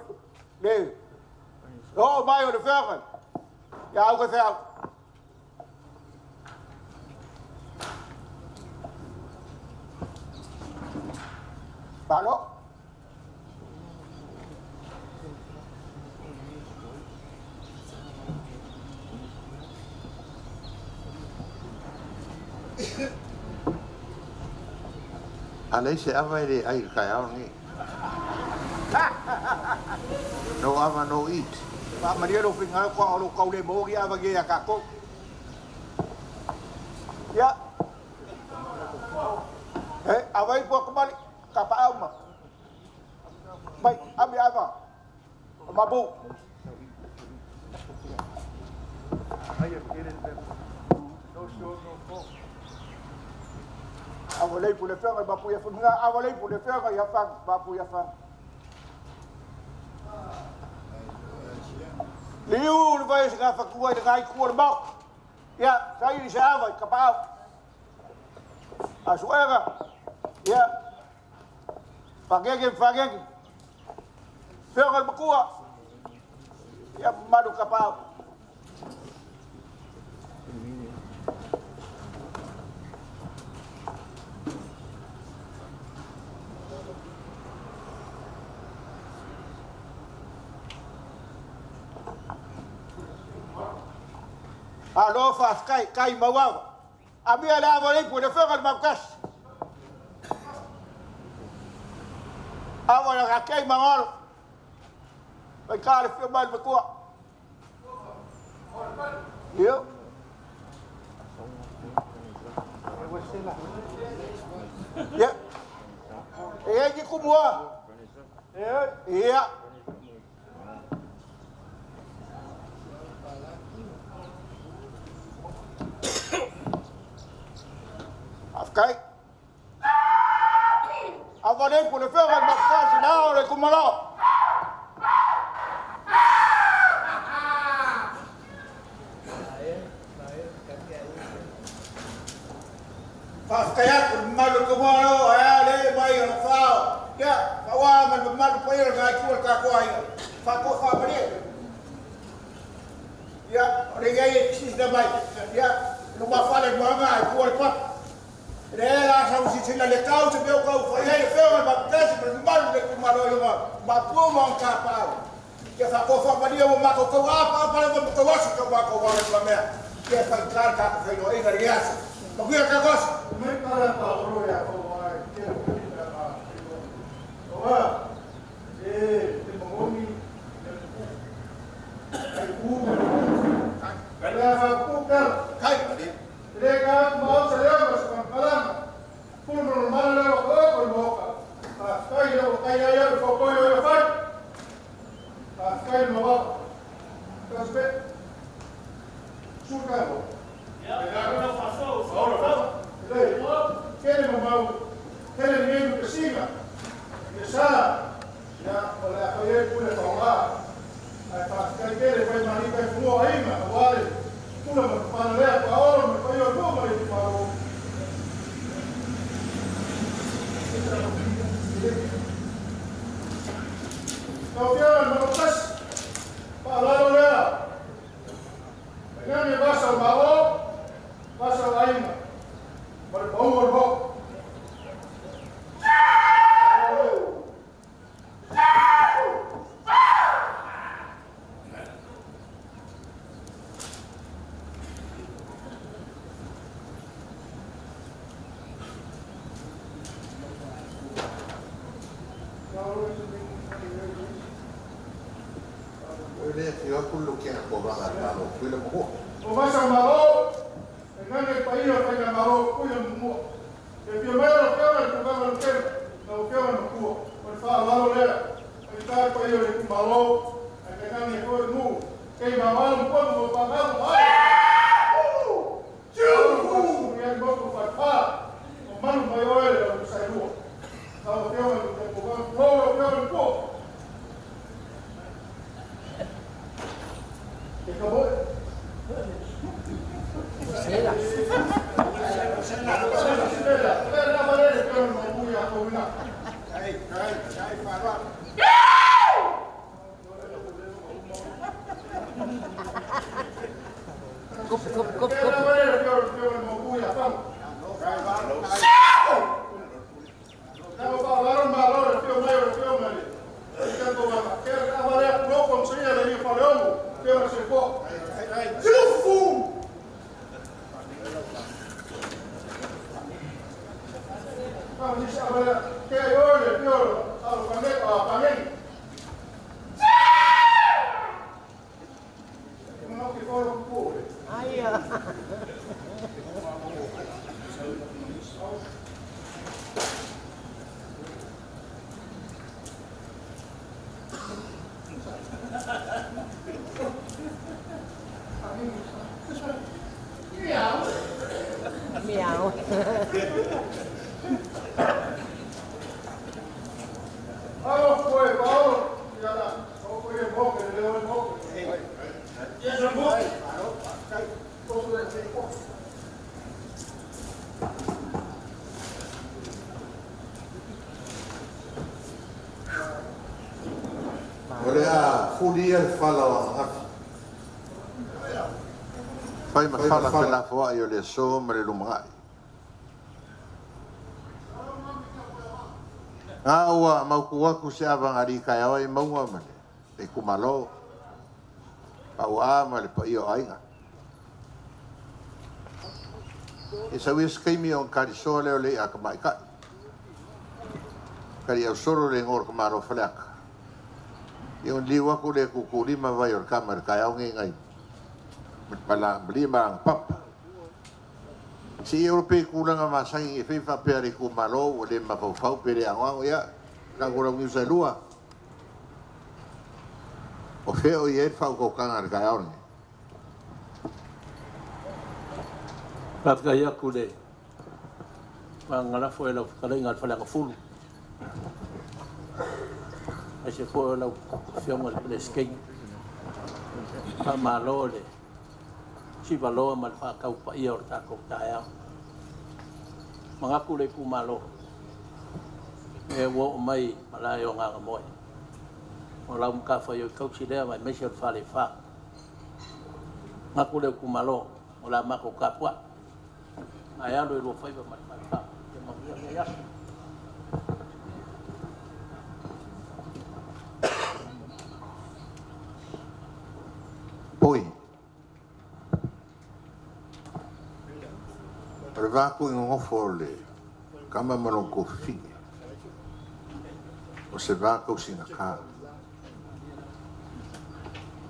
le. O mai o le whionga. Ia au koe whiau. Malo. A lei se ava e le ai le kai ao nei. No ava, no eat. Pa maria lo finga ko o lo kau le mo ki ava ge ka ko. Ia. E ava i po kamali ka pa au ma. Mai ami ava. Mabu. Ava le ipu le fioga i Mapu ia Fanuga, ava le ipu le fioga i Afanga, Mapu ia Afanga. Liu le vai se gafatua i le gai tua le maota. Ia, saili se ava i Kapaau. A suega, ia, fagege fagege. Fioga le matua, ia mamalu Kapaau. Alo faafetai, tai mauava. Amia le ava le ipu i le afioga i le Mautasi. Ava le rakei mangalo. Vai ka le fio mai le matua. Ia. Ia. E ai ki kumua. Ia. Faafetai. Ava le ipu le afioga i le Mautasi na o le kumalo. Faafetai atu le mamalu o le kumalo, ae a le mai o le fao. Ia, faauā ma le mamalu paia o le gaitua le tatou aiga. Faatoa faamalie. Ia, o le iai e sisina mai. Ia, no mafale moanga ai tua le papa. Le la sa usi sila le tau se mea o kau fai ai le feo ma tasi ma le mamalu le kumalo i ma ma pu ma ka pau. Ia faatoa faamalie ua matou tau apa apa le ma tau aso tau matou wale ma mea. Ia fai kar ka ko fai no inga ri aso. Ma kuia ka kosa. Me para pa oro ya ko ai ke o ni na ma o wa e te mongoni e ku ai ku kai la fa ku ka Kai. le ka ma sa le ma sa palama ku no ma le o ko ko mo ka pa kai le o kai ai o ko ko yo fai pa kai mo wa ka spe su ka mo le kele mo mau kele ni nu pesina e sa ya o le a fai ku le fa ai fa kai kele fai mani kai fu ai ma wale pula ma pa le pa oro me fai o ma le pa o Tau fia ma no tas pa la lo le Ngai me vasa o mao vasa o aina ma le pau o mo O le fio ku lo ke ko va ga malo ku le mo. O vasa o malo e ngai pa ia fai na malo ku ia mo e fia mai o fia mai ku ga lo ke na o fia no ku o fa malo le e ta pa ia le ku malo e ke ngai ko nu ke ma malo ko mo pa ga mo ai Tiu! Ia mo ko fa fa o manu mai o ele o sai lu na o fia mai ku ko ko o fia mai ku Ke ka bo Kai, kai, kai fa Kup, kup, kup, kup. Miau. se i kofi. O le a fuli ia le fala o ananafi. Fai ma fala felafoai o le aso ma le lumanai. Nga ua mautu atu se avagalii taeao ai mauga ma le itumalo, pauaa ma le paia o aiga. E sau ia se taimi ona talisoa lea o le i'a a tamaitai. Taliausolo le igoa o le tamaloa Faleata. Ia ona liu atu lea e tuutuulima vai o le tama i le taeao lenei nai malie ma lana papa. Se i olo pea i tulaga masani ne i fai faapea a le itumalo ua le mafaufau pe le anoano, ia, tatou launiu saelua. O fea o i ai le faautautaga i le taeao lenei? Faafetai atu i le magagalafo i lau fetalaiga i le Faleagafulu, aemaise foi o lau Afioga i le Peresetene. Faamalo le sivaloa ma le faataupaia o le tatou taeao. Manatu le itumalo, e ua oo mai i malae o Gagamoe, o lau matafaioi tausi lea aemaise o le Falefa. Manatu le itumalo, o le a matou tapuai, ae alo i lua faiva ma le falefa. Ia manuia lenei aso. Poi. O le va tuigogofo o le tama ma lona tuafafine, o se va tausigata.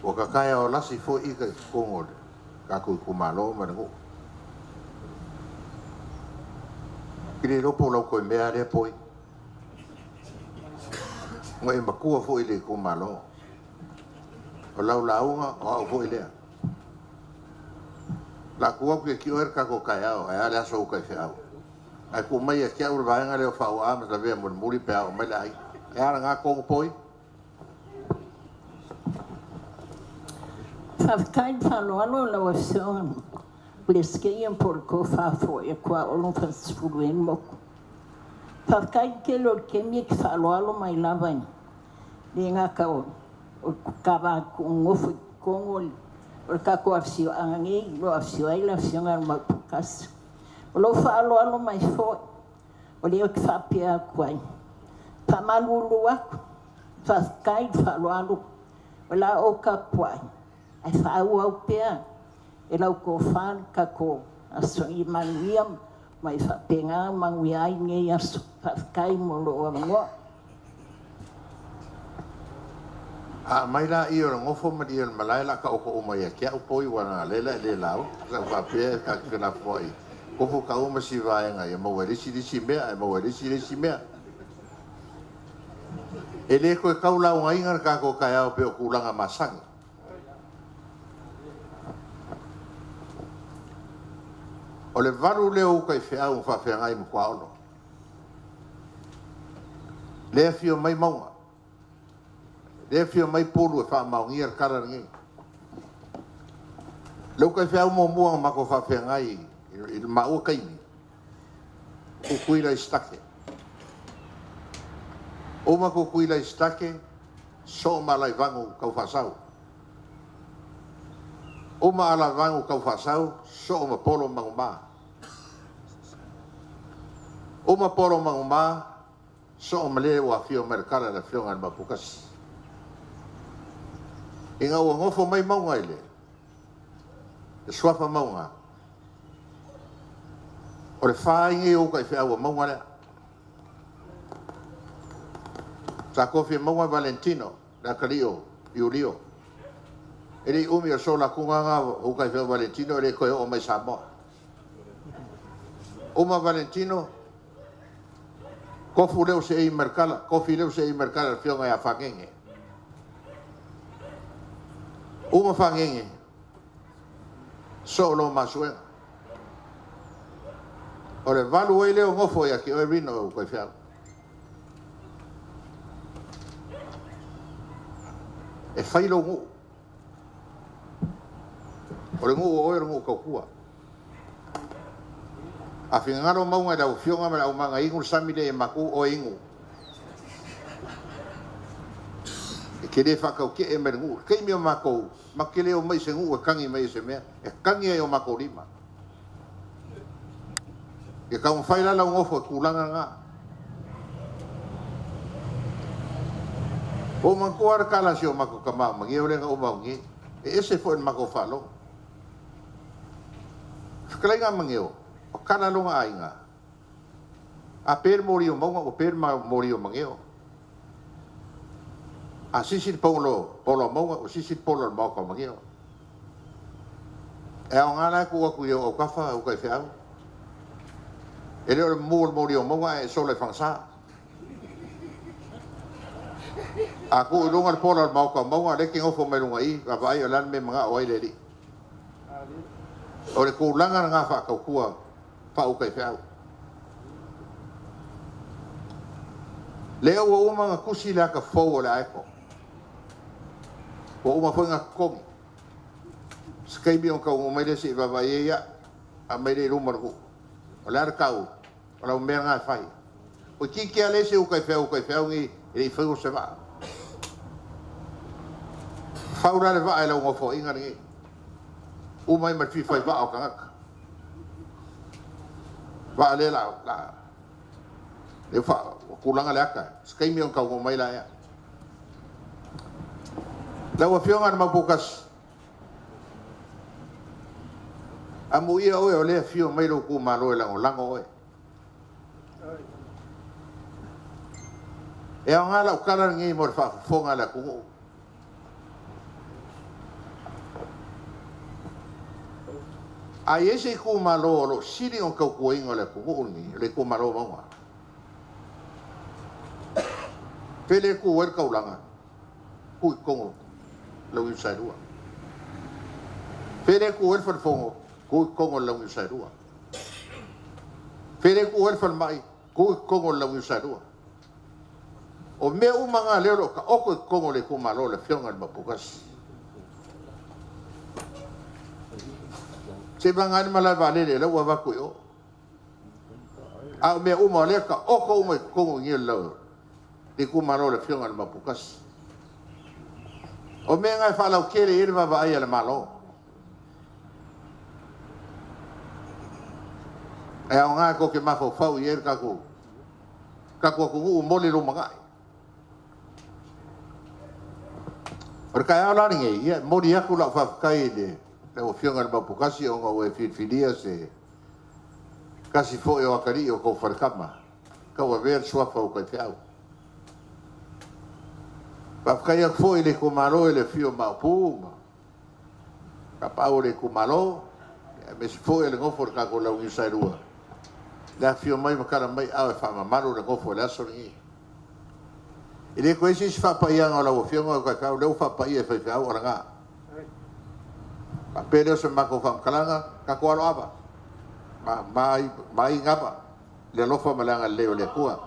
Ua tataea o lasi foi ita i totonu o le tatou itumalo ma le nuu. Ou te le iloa po o lau toe mea lea Poi. Ua e matua foi i le itumalo. O lau lauga, o au foi lea. O le a tu atu ia te oe le tatou taeao, ae a le aso o uta i feau. Ae tuu mai ia te au le vaega lea o fauaa ma lavea mulimuli pe a oo mai le aiga. E a lena tonu Poi? Faafetai le faaaloalo lau Afioga Peresetene po o le Tofa foi a Tuaolo Falesefulu Enoch. Faafetai le tele o le taimi e te faaaloalo mai lava i le gata o le ta va nonofo i totonu o le tatou afioaga nei o lo o afio ai le Afioga i le Maoputasi. O lou faaaloalo mai foi o lea ou te faapea atu ai, faamalulu atu, faafetai le faaaloalo, o le a ou tapuai ae faaauau pea e lau tofa le tatou aso ia manuia ma ia faapena ona manuia ai lenei aso. Faafetai mo lou avanoa. A aumai la i o le nofo ma le i o le malae, o le a taoto uma ia te au Poi, aua leaga o lea o le a e le lauga. Sa ou faapea e ta te felafoai, tofu taua ma si vaega ia maua e le isi le isi mea, ae maua e le isi le isi mea. E le toe tau laugaina le tatou taeao pei o tulaga masani. O le valu lea o uta i feau na faafeagai ma Tuaolo. Le afio mai mauga, le afio mai pulu e faamaonia le tala lenei. Le uta i feau muamua na matou faafeagai i le maua taimi, Tutuila i Sitake. Uma Tutuila i Sitake, soo ma Alaivanu tau faasau. Uma Alaivanu tau faasau, soo ma Polo Manuma. Uma Polo Manuma, soo ma le ua afio mai le tala le afioga i le Maoputasi. Ina ua nofo mai mauga i le suafa mauga, o le fa ai nei o uta i feau a mauga lea. Sa tofi e mauga Valentino, le atalii o Iulio. E le i umi o le solatuga na o uta i feau Valentino e le toe oo mai Samoa. Uma Valentino, tofu leo se i merkala, kofi leo se i merkala le afioga ia Fagege. Uma Fagege, soo lo masuega. O le valu ai leo gofo ia ki oe Rino o uta i feau. E fai lou nuu. O le nuu o oe o le nuu tautua. A finagalo mauga i lau Afioga ma le aumaga inu le sami lea ia matou oe inu. E te le faatautee mai le nuu. I le taimi o matou, matou te le omai i se nuu e tagi mai ai se mea, e tagi ai i o matou lima. Ia taumafai la lau nofo i tulaga na. Ua ou manatua lava le tala a si o matou tama o Maneo lea na uma atu nei, e ese foi i le matou faalogo. Fetalaiga a Maneo, o tala a lona aiga, a pe le moli o Mauga ua pe le moli o Maneo. A sisi le polo o Mauga ua sisi le polo o le maota o Maneo. E aoga la e tuu atu i ou autafa au taifeau. E le o le mumu o le moli o Mauga ae e sola i fagasa. A tuu i luga le pola o le maota o Mauga, o lea e te nofo mai luga i i, vaavaai o le a le mea e manao ai le alii. O le tulaga lena faatautua faautaifeau. Lea ua uma ona tusi le ata fou o le AECO. Ua uma foi ona totogi. Se taimi ona taunuu mai lea se i vaavaai ai, ia, aumai lea i luma o le nuu. O le a le tau o lau mea lena e fai? Toeitiiti lava leai se uta i feau o taifeau nei e le i faua se vaa. Fau la le vaa i lau nofoaiga lenei. Uma ai ma le fia fai vaa o tagata. Vaa lea la, la, lea fa, tulaga le ata. Se taimi ona taunuu mai la ea. Lau Afioga i le Mauputasi, amuia oe o lea e afio mai lou itumalo e lagolago oe. E aoga lau tala lenei mo le faafofoga a le atunuu. A i ai se itumalo o lo o sili ona tautuaina o le atunuu lenei, o le itumalo o Mauga. Pele e tu ai le taulaga, tu i totonu o le Launiusaelua. Pele e tu ai le falefono, tu i totonu o le Launiusaelua. Pele e tu ai le falemai, tu i totonu o le Launiusaelua. O mea uma na lea o lo o taoto i totonu o le itumalo o le Afioga i le Mauputasi. Seivaga ai le malae vaalele lea ua avatu i o. A o mea uma o lea e taoto uma i totonu i i o le itumalo o le Afioga i le Mauputasi. O mea na e faalautele i ai le vaavaai a le Malo. E aoga tou te mafaufau i ai le tatou atunuu mo le lumanai. O le taeao la lenei, ia, e momoli atu lau faafetai i lau Afioga i le Mauputasi ona ua e filifilia se tasi foi o atalii o tou faletama tauavea le suafa o taifeau. Faafetai atu foi i le itumalo i le afio o Maopu ma tapaau o le itumalo, aemaise foi o le nofo a le tatou Launiusaelua, le afifio mai ma tala mai ao e faamamalu le nofo i le aso lenei. E le toe i ai se isi faapaiaga o lau Afioga o taifeau, lea ua faapaia e faifeau o lena. Faapea lea o se matou faamatalaga, tatou aloava, ma mai gava le alofa ma le agalelei o le Atua.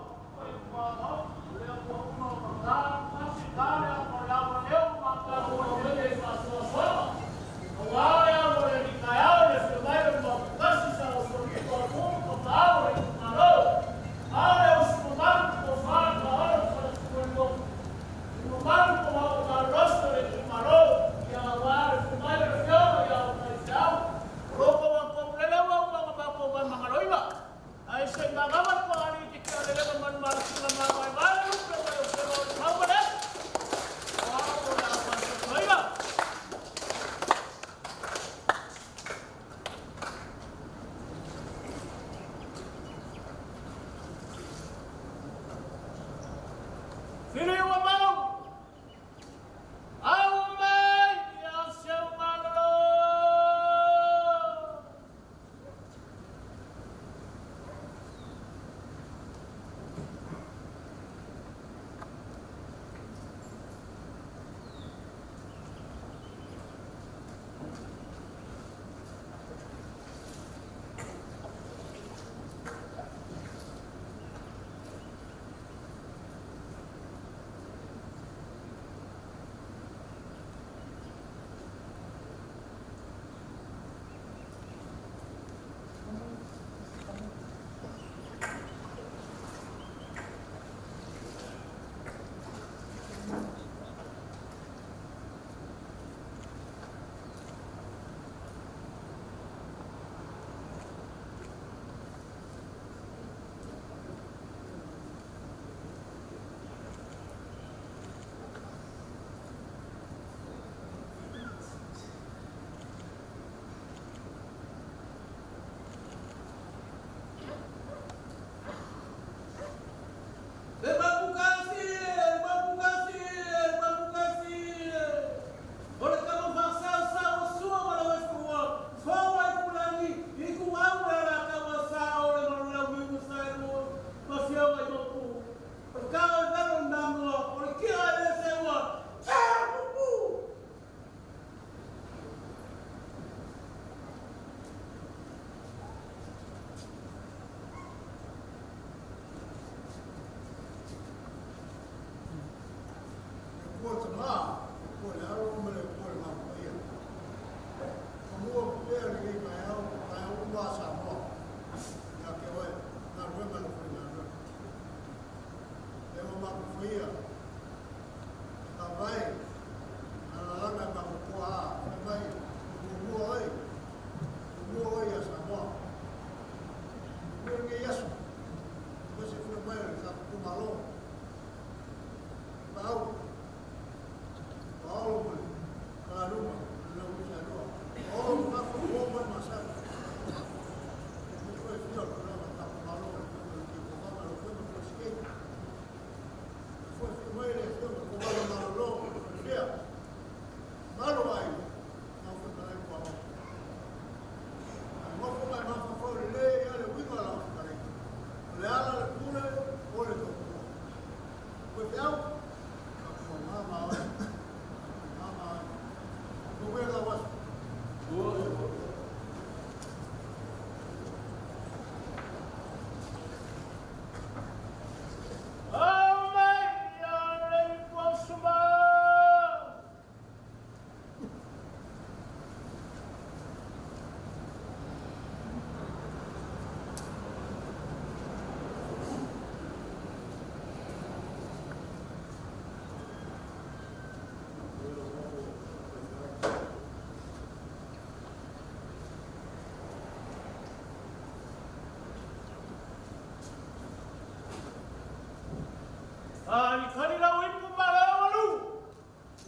Kalikali lau ipu ma lau alu.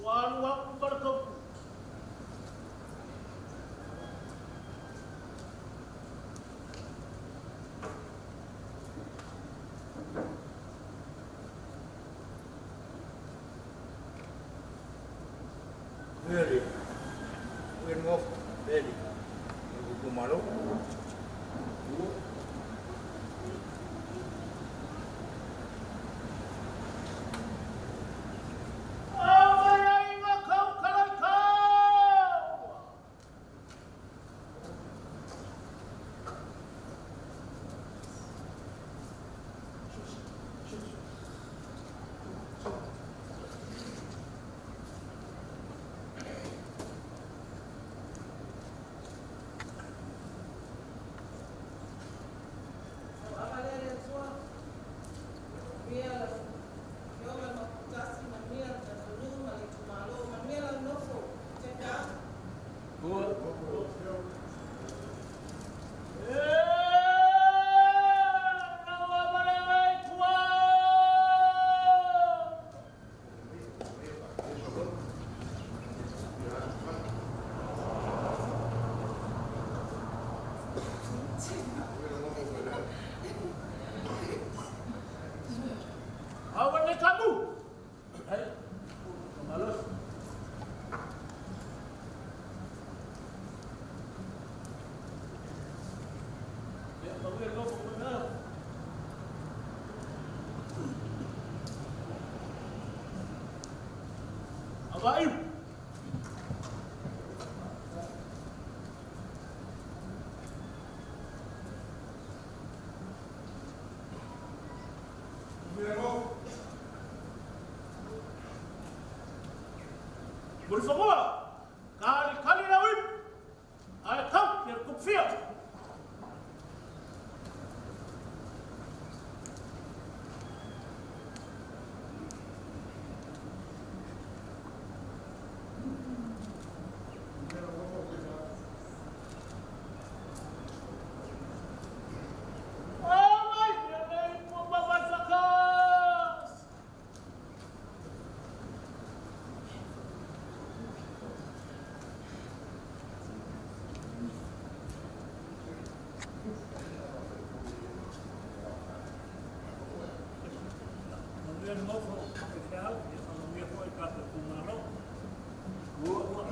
Ua alu aku ma le kaupu. Really, we move really. Kumalo. Awai ai ngā kau kalai kau. E, lau awalengai tua. Awa ne kamu. Hai. Malos. Ya, kau yang kau pernah. Awa iu. Mulifanua. Kali kali lau ipu. Ai kau kia kupfia. Awai kia nei pua mawasakas. Manuia nofo e whiau, e whangamia foi tātou kūmaro. Ua, ua.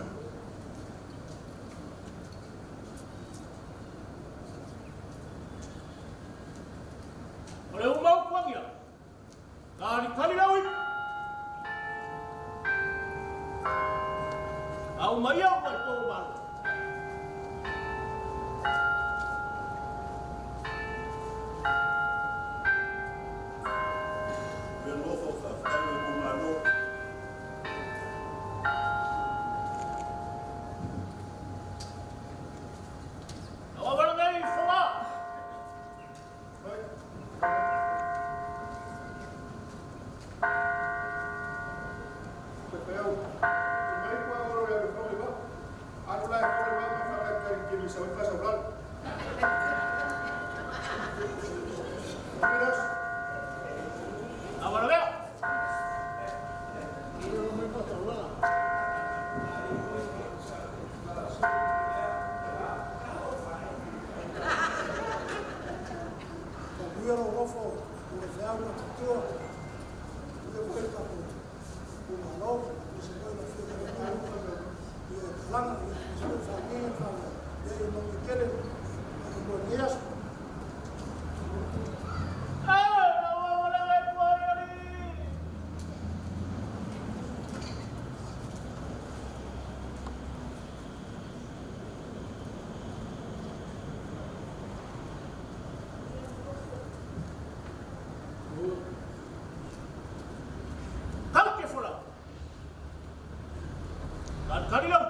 O le umau kuangia. Kali kali lau ipu. Au mai au mai pō malo. Ia nofo faafetai le itumalo. Lau awala nei whawa. Pepeu, mai kua oro ia le fole va. Alu lai fole va ma whaka kai kiri sa wai whasa ulalo. Miras. Awala lea. Manuia lou nofo o le feau ma tutua. Ia foi le tatou itumalo, aemaise foi le afioga i le ia Talaga, ia aemaise foi le faafeagaiga ma faafeagai. Ia ia manuia tele tatou moe i lenei aso. E, lau awala nei pua iali. Kau ke folau. Kali kali lau.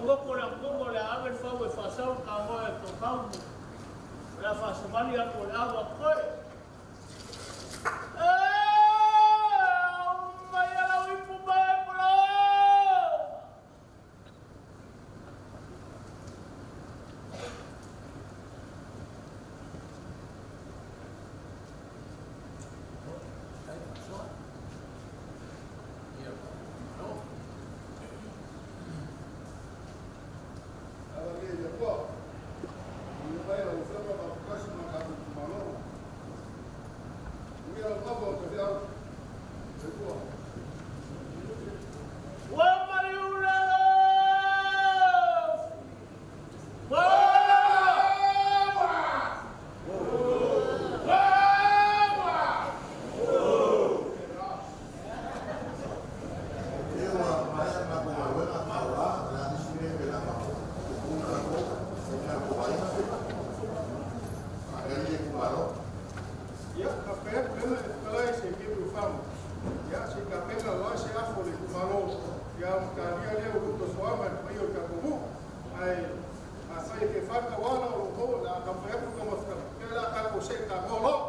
Motu o le Atunuu o le a ave le fau e faasau le tagoa e toatau, o le a faasavali atu o le ava totoe. Mai lau ipu mai polo! Ua maliu lalo! Ia, faafetai atu le fetalai se i fagu. Ia, se i tapena aua se afo o le itumalo, ia ona talia lea o lou tofoaga i le paia o le tatou nuu. Ae afai e te fai tauala o lo o maua, o le a taumafai atu le taumafataga, ia o le a tatou see tagoa loa,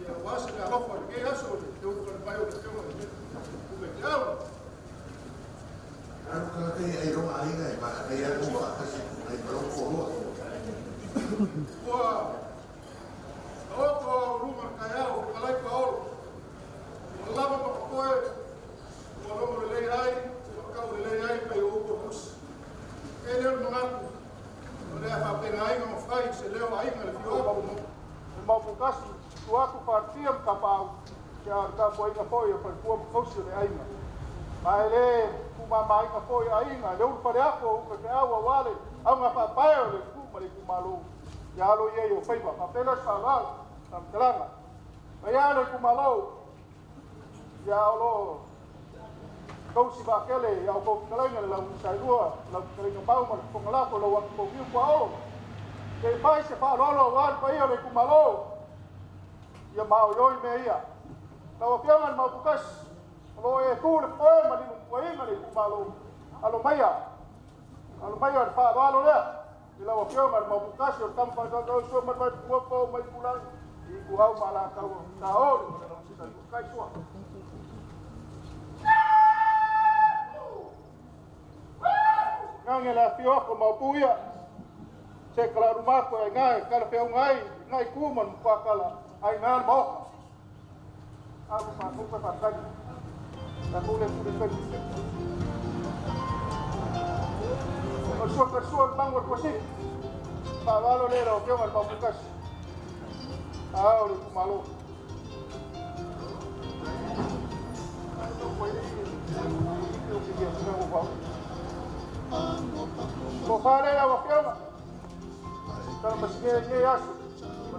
aua se meaalofa i lenei aso i le ulufale mai o le Afioga i le Tumaiteau. Ua taoto au luma le taeao, fetalai Paolo, ua lava ma totoe, ua logo lelei ai, ua tau lelei ai pei o upu o le tusi. E lea o le manatu, o le a faapena ai ona mafai se leo aiga le fio atu o le Maoputasi, tu atu faatia ma tapaau, ia o le tapuaiga foi a faletua ma fausi o le aiga. Ma e le tumamaina foi aiga, le ulu fale ato o uta feau aua le auga faapae o le nuu ma le itumalo. Ia alo ia i o faiva, faapena se faaaloalo, faamatalaga. Mai a le itumalo, ia o lo tausi vaatele ia o kou fetalaiga le lau sailua, lau fetalaiga Pau ma le fofoga lako, lau atu kou paolo. Te fai se faaaloalo aua le paia o le itumalo, ia maoioi mea ia. Lau Afioga i le Maoputasi, o lo o e tu le foe ma limutuaiga le itumalo. Alo maia, alo maia le faaaloalo lea. I lau Afioga i le Maoputasi o le tama faatautau sua mai mai tua po mai tulai. I tuau ma la tau ta ole ma le lau sisa kai sua. Ngange le afio ko Maopu ia. Se kala rumako e ngai, kala pe ngai, ngai ku ma mkwa kala, ai ngai mo. Alu pa ku pa kai. Ta ku le ku le kai. O sua ka sua mango ko si. Pa valo le ro ke mal Maopu kasi. Ah, o le kumalo. Ko fale la wafioga. Kala masinge nye yasu.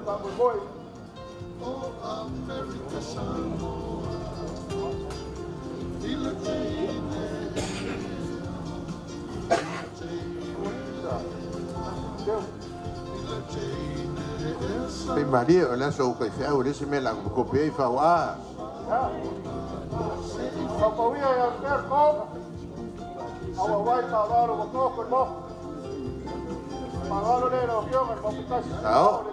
Ba boy. Pe malie o le aso o kai feau le se mea la ko pe i fau a. Papauia ia per ko. Awa wai pa valo wa ko ko mo. Pa valo le ro kio ma Maoputasi. Ao.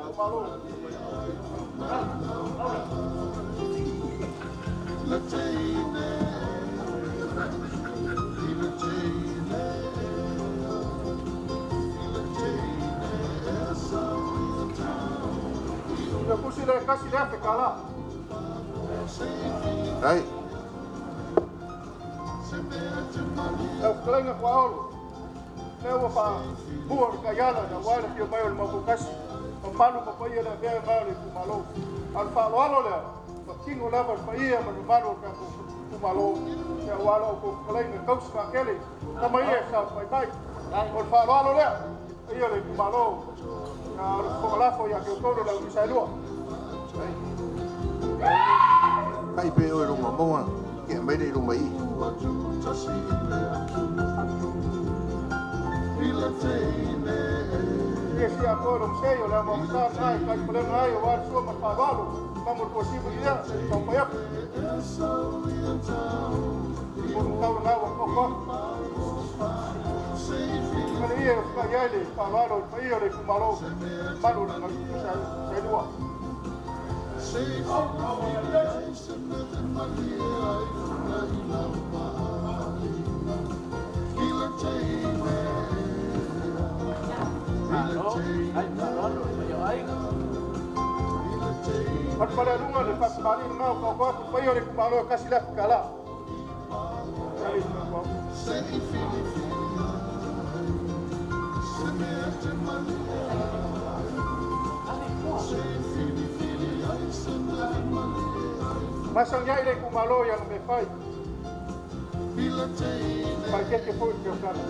Ia kusi le kasi le afe kala. Ai. Lau fetalaiga kwa olo. Le ua fa bua le kaiala na wa le fio mai o le Maoputasi. Mamalu ma paia le avea mai o le itumalo. A o le faaaloalo lea, patino lava le paia ma le mamalu o le tatou itumalo. Ia aua lau kou fetalaiga tausi faatele, tama ia e sa mai. O le faaaloalo lea, paia o le itumalo. Na o le fofoga lafo ia te outou le lau isailua. Kai pe o lunga moa ke mai le luma i. Ia si a koe lo msei o le ama msa nai kai palenga ai o wari sua ma faaaloalo. Mango le posibu ia, tau pai aku. O le tau ngā wa koko. alii e usitai ai le faaaloalo i le paia o le itumalo mamalu o le Laganuusailua. Palepalealuga le faatamalii lena o taoto atu le paia o le itumalo e $1,000 tala. Masani ai le itumalo i ana mea fai. Faaeteete foi i le tausaga.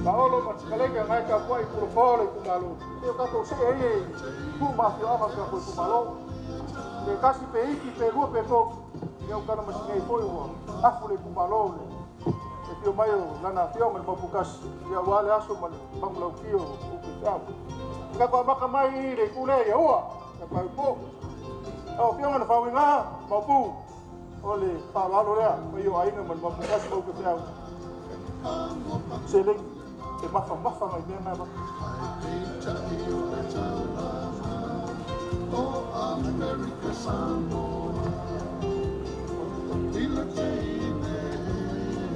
Paolo ma Tikalega ngai tapuai pulopoa o le itumalo. Se o tatou see ai e nuu ma afioaga o le tatou itumalo. Pe tasi pe iti pe lua pe tolu, ia o tala masinei foi ua afu le itumalo le afio mai o lana afioga le Mauputasi, ia aua le aso ma le manulauti o Upifeau. Tatou amata mai i le itu lea ia ua, ia pau Lau Afioga i le Faauiga, Maopu, o le faaaloalo lea, paia o aiga ma le Maoputasi ma Upifeau. Seleni, e mafamafa nai mea na avatu.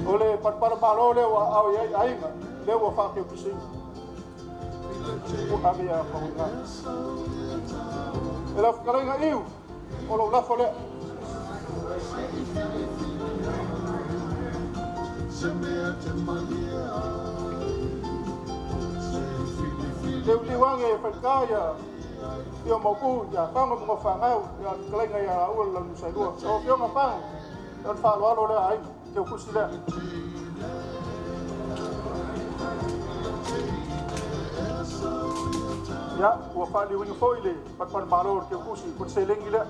O le palapala malo lea ua aao i ai aiga, lea ua faakeukisiina. Ua ave ia Faauiga. E lau fetalaiga Iu, o lou lafo lea. Liuliu age e faika ia Fio Maupu, ia Fago ma Gofagau, ia fetalaiga ia Laua le Launusailua. Lau Afioga Fago, o le faaaloalo lea aiga, teukusi lea. Ia, ua faaliliuina foi le palapala malo o le teukusi, o le seleni lea.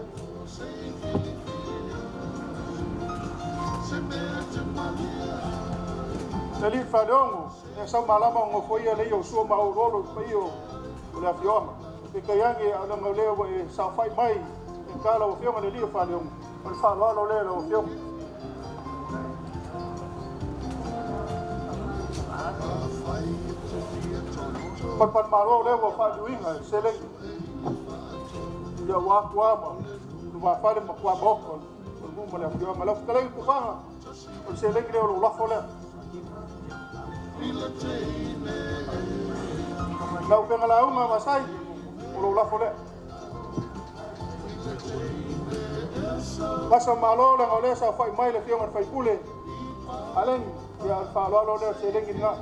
Le alii Faleogo, e sau malama o nofoia le ia o sua ma oloolo i paia o le afioaga. Peitai ane, a leaga o lea ua e saofai mai e ta lau Afioga le alii o Faleogo, o le faaaloalo lea lau Afioga. Palapala malo lea ua faaliliuina e seleni. Ia ua atua ma lumafale ma tua maota o le nuu ma le afioaga. Lau fetalaiga Tufaga, o le seleni lea o lou lafo lea. Lau upega lauga Vasai, o lou lafo lea. Vasa o Malo, leaga o lea saofai mai le Afioga i le Faipule Aleni, ia o le faaaloalo lea o le seleni lena.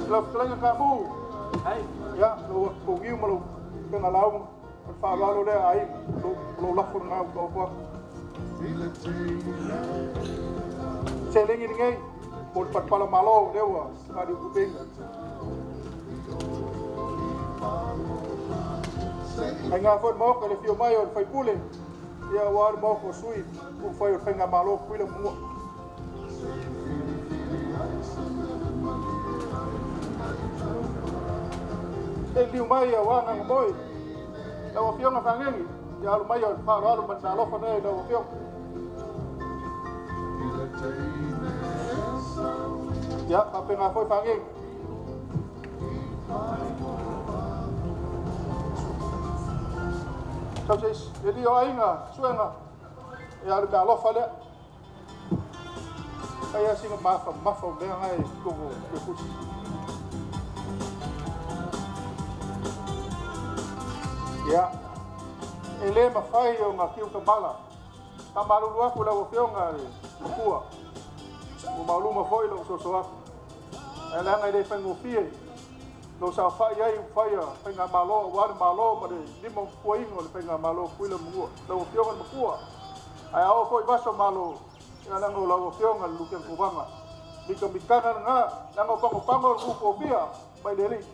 Lau fetalaiga Kamu, ia lou atu ma lou upega lauga, o le faaaloalo lea a aiga, o lou lafo lena ua taoto atu. Seleni lenei, mo le palapala malo lea ua faaliutupeina. Aiga foi le maota le afio mai o le faipule, ia aua le maota o sui ua fai o le faigamalo Tutuila ma Manua. E liu mai aua Gagamoe, lau Afioga Fagegi, ia alu mai o le faaaloalo ma le alofa nei lau Afioga. Ia, faapena foi Fagegi. Sau se isi, e li o aiga, suega, e alu me alofa lea. Ai asinga mafa, mafa o mea ngai tonu o kusi. Ia, e le mafai o ngā kiu kamala. Ka malulu aku lau Afioga le makua. Ua mauluma foi lou soso aku. Ae leaga e le faigofie lou saofai ai ua faia faigamalo aua le malo ma le lima fuaina o le faigamalo Tutuila ma Manua. Lau Afioga le makua, ae a oo foi vaso malo, ia leaga o lau Afioga le Lutena Kovana. Mikamikaga lena, leaga o pagopago o le nuu mai le alii.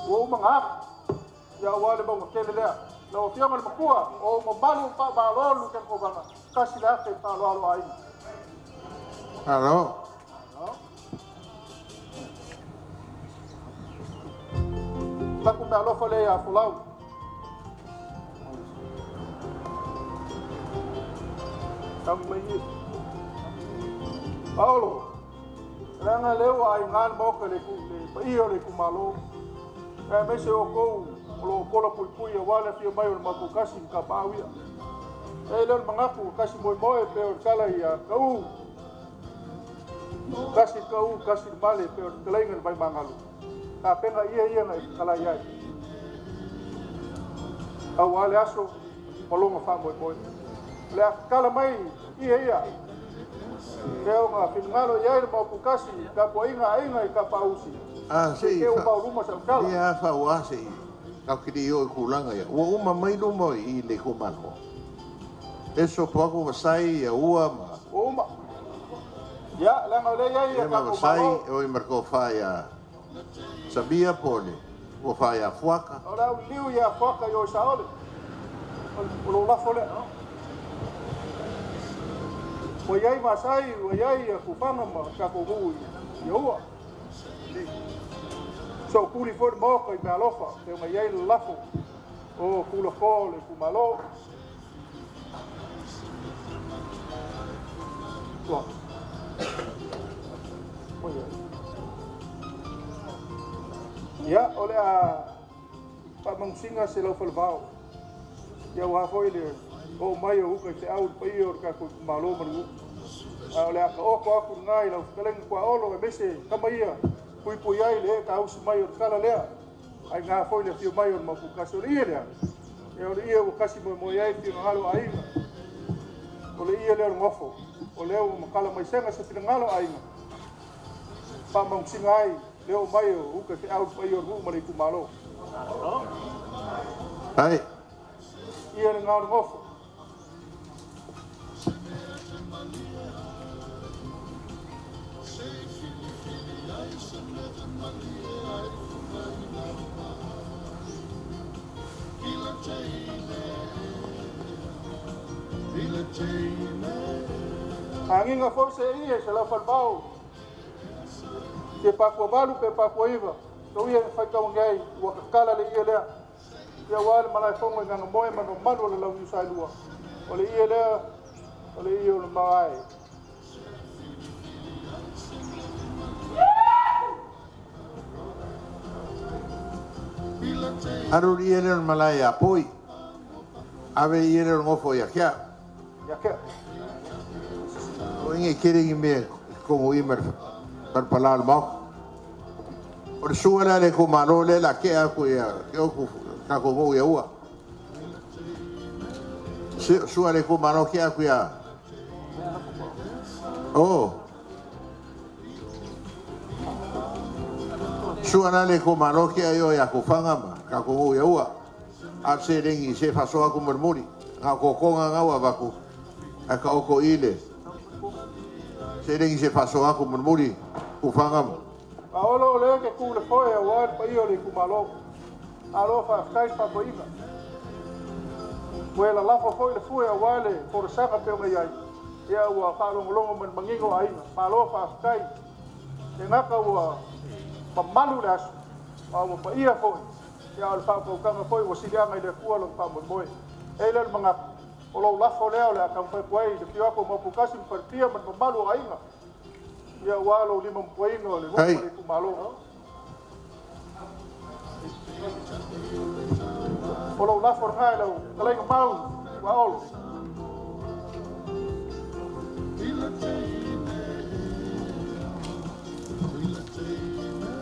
Ua uma na afu, ia aua le mauga tele lea. Lau Afioga le makua, o mamalu faamalo le Lutena Kovana, 1,000 faaaloalo aiga. Malo. Taku me alofa lea ia Folau. Tagi mai ia. Paolo, leaga lea ua aiga le maoka le paia o le itumalo. Aemaise o outou o lo o pola puipui aua le afio mai o le Maoputasi ma Kapaau ia. E le o le manatu tasi moemoe pe o le tala ia Kau. Tasi Kau, tasi le male pe o le talaiga le vai magalu. Tapena ia ia na i kalai ai. Aua le aso ma lona faamoemoe. O le a tatala mai ia ia. Lea ona finagalo i ai le Maoputasi, tapuaiga aiga i Kapausi. Ah, Se sei. ke uma o luma sa utala. Ia fa ua sei. Kau kiri o i kulanga ia. Ua uma mai luma i le kumalo. Eso poako vasai ia ua ma. Ua uma. Ia, leaga o lea i ai Ia ia ma tatou vasai malo. o i marko fa ia. Sabia pole. Ua fa ia fuaka. O le au liu ia fuaka i o Saole. O lo lafo lea. Ua iai Masai, ua iai ia Kufana ma tatou nuu i ua. So kuli foi le maoka i mealofa, pe ona iai le lafo o kulafoa o le itumalo. Ua. Ua iai. Ia, o le a faamanusiga se laufalevao. Ia ua foi le o mai o uka i te au le paia o le tatou itumalo ma le nuu. A o le a taoto atu lena i lau fetalaiga Tuaolo aemaise tama ia puipui ai le ee mai o le tala lea. Ai ngā foi le afio mai o le Maoputasi. O le ie lea. Ia o le ie ua kasi moemoe ai finagalo aiga. O le ie lea o le gofo. O lea ua makala mai sega se finagalo aiga. Faamanusiga ai le oo mai o uka i feau le paia o le nuu ma le itumalo. Ai. Ia le ngā o le gofo. Agiga foi se ia se lau falevao. Pe pakua valu pe pakua iva. Tau ia faitauagi ai ua kakala le ie lea. Ia ua le malaefono i Gagamoe ma mamalu o le launiu saelua. O le ie lea, o le ie o le magae. Aru i ele o le malae ia poi. Ave i ele o le ngofo ia kia. Ia kia. O inge kere ngi me kongo i mar par pala le mau. O le sua le le ko malo le la ke a ko ia ke o ku ka ko mo ia ua. Sua le ko malo ke a ku ia. Oh. Sua la le ko malo ke a yo ia ko fanga ma ka ko mo ia ua. A se rengi se fasoa ku murmuri. Nga ko konga nga ua vaku. A ka oko ile. Se rengi se fasoa ku murmuri. Ku fanga ma. Paolo o lea ke ku le foe aua le paia o le itumalo. Alo faafetai le faafoiga. Ua e lalafo foi le fue aua le folasaga pe ona i ai. Ia ua faalogologo ma le manino aiga. Malo faafetai. E gata ua mamalu le aso. Ma ua paia foi. Ia o le faautautaga foi ua siliaga i le Atua lona faamoemoe. E le o le manatu. O lou lafo lea o le a taumafai atu ai i le afio atu o Maoputasi ma Falepia ma le mamalu o aiga. Ia ua lou lima mapuaina o le nuu ma le itumalo. O lou lafo lena i lau fetalaiga mau Tuaolo.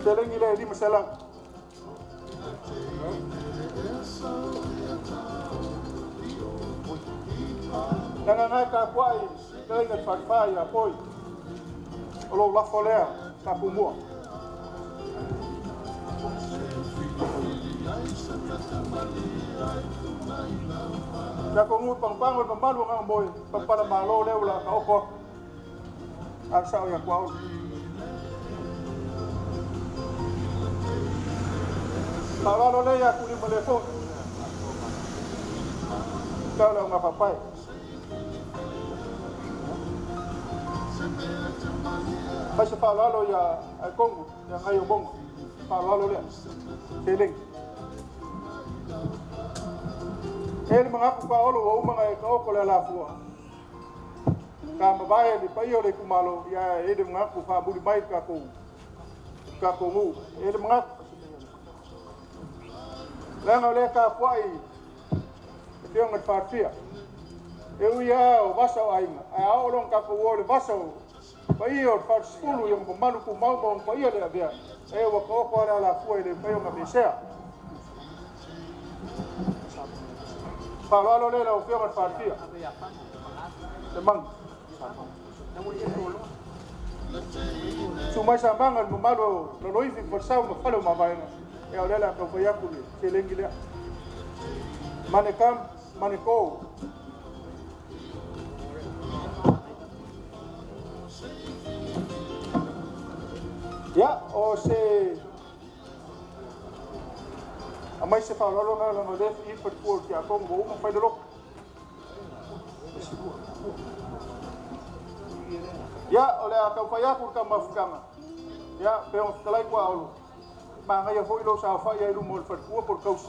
Seleni lea e 500. Leaga na e tapuai fetalaiga le falefa ia Poi. O lou lafo lea sa pumua. Tatou nuu pagopago le mamalu o Gagamoe, papala malo lea ua la taoto atu. A le sao ia Tuaolo. Faaaloalo lea ia Tulima le foi. Tau le auga faapae. Fai se faaaloalo ia Aekongu, ia Ngai o Monga. Faaaloalo lea. Seleni. E le manatu Paolo ua uma ona e taoto le alafua. Tamavae le paia o le itumalo, ia e i ai le manatu faamuli mai le tatou tatou nuu. E i ai le manatu, leaga o lea e tapuai le afioga i le Palemia, e ui lava o vasa o aiga, ae a oo loa ina tatou o i le vasa o paia o le falesefulu i ona mamalu tumau ma ona paia le avea, e ua taoto lava le alafua e le mafai ona aveesea. Faaaloalo lea lau Afioga i le Palemia. Le manu. Susu mai Samaga i le mamalu o Laloifi, Falesau ma Fale o Mavaega, ia o lea o le a tau fai atu le seleni lea. Money come, money go. Ia, o se aumai se faaaloalo na leaga o lea e i le faletua o le tiakono ua uma ona fai le loto. Ia, o le a tau fai atu le taumafutaga. Ia, pei ona fetalai tuaolo, e manaia foi lou saofai ai i luma o le faletua po o le tausi,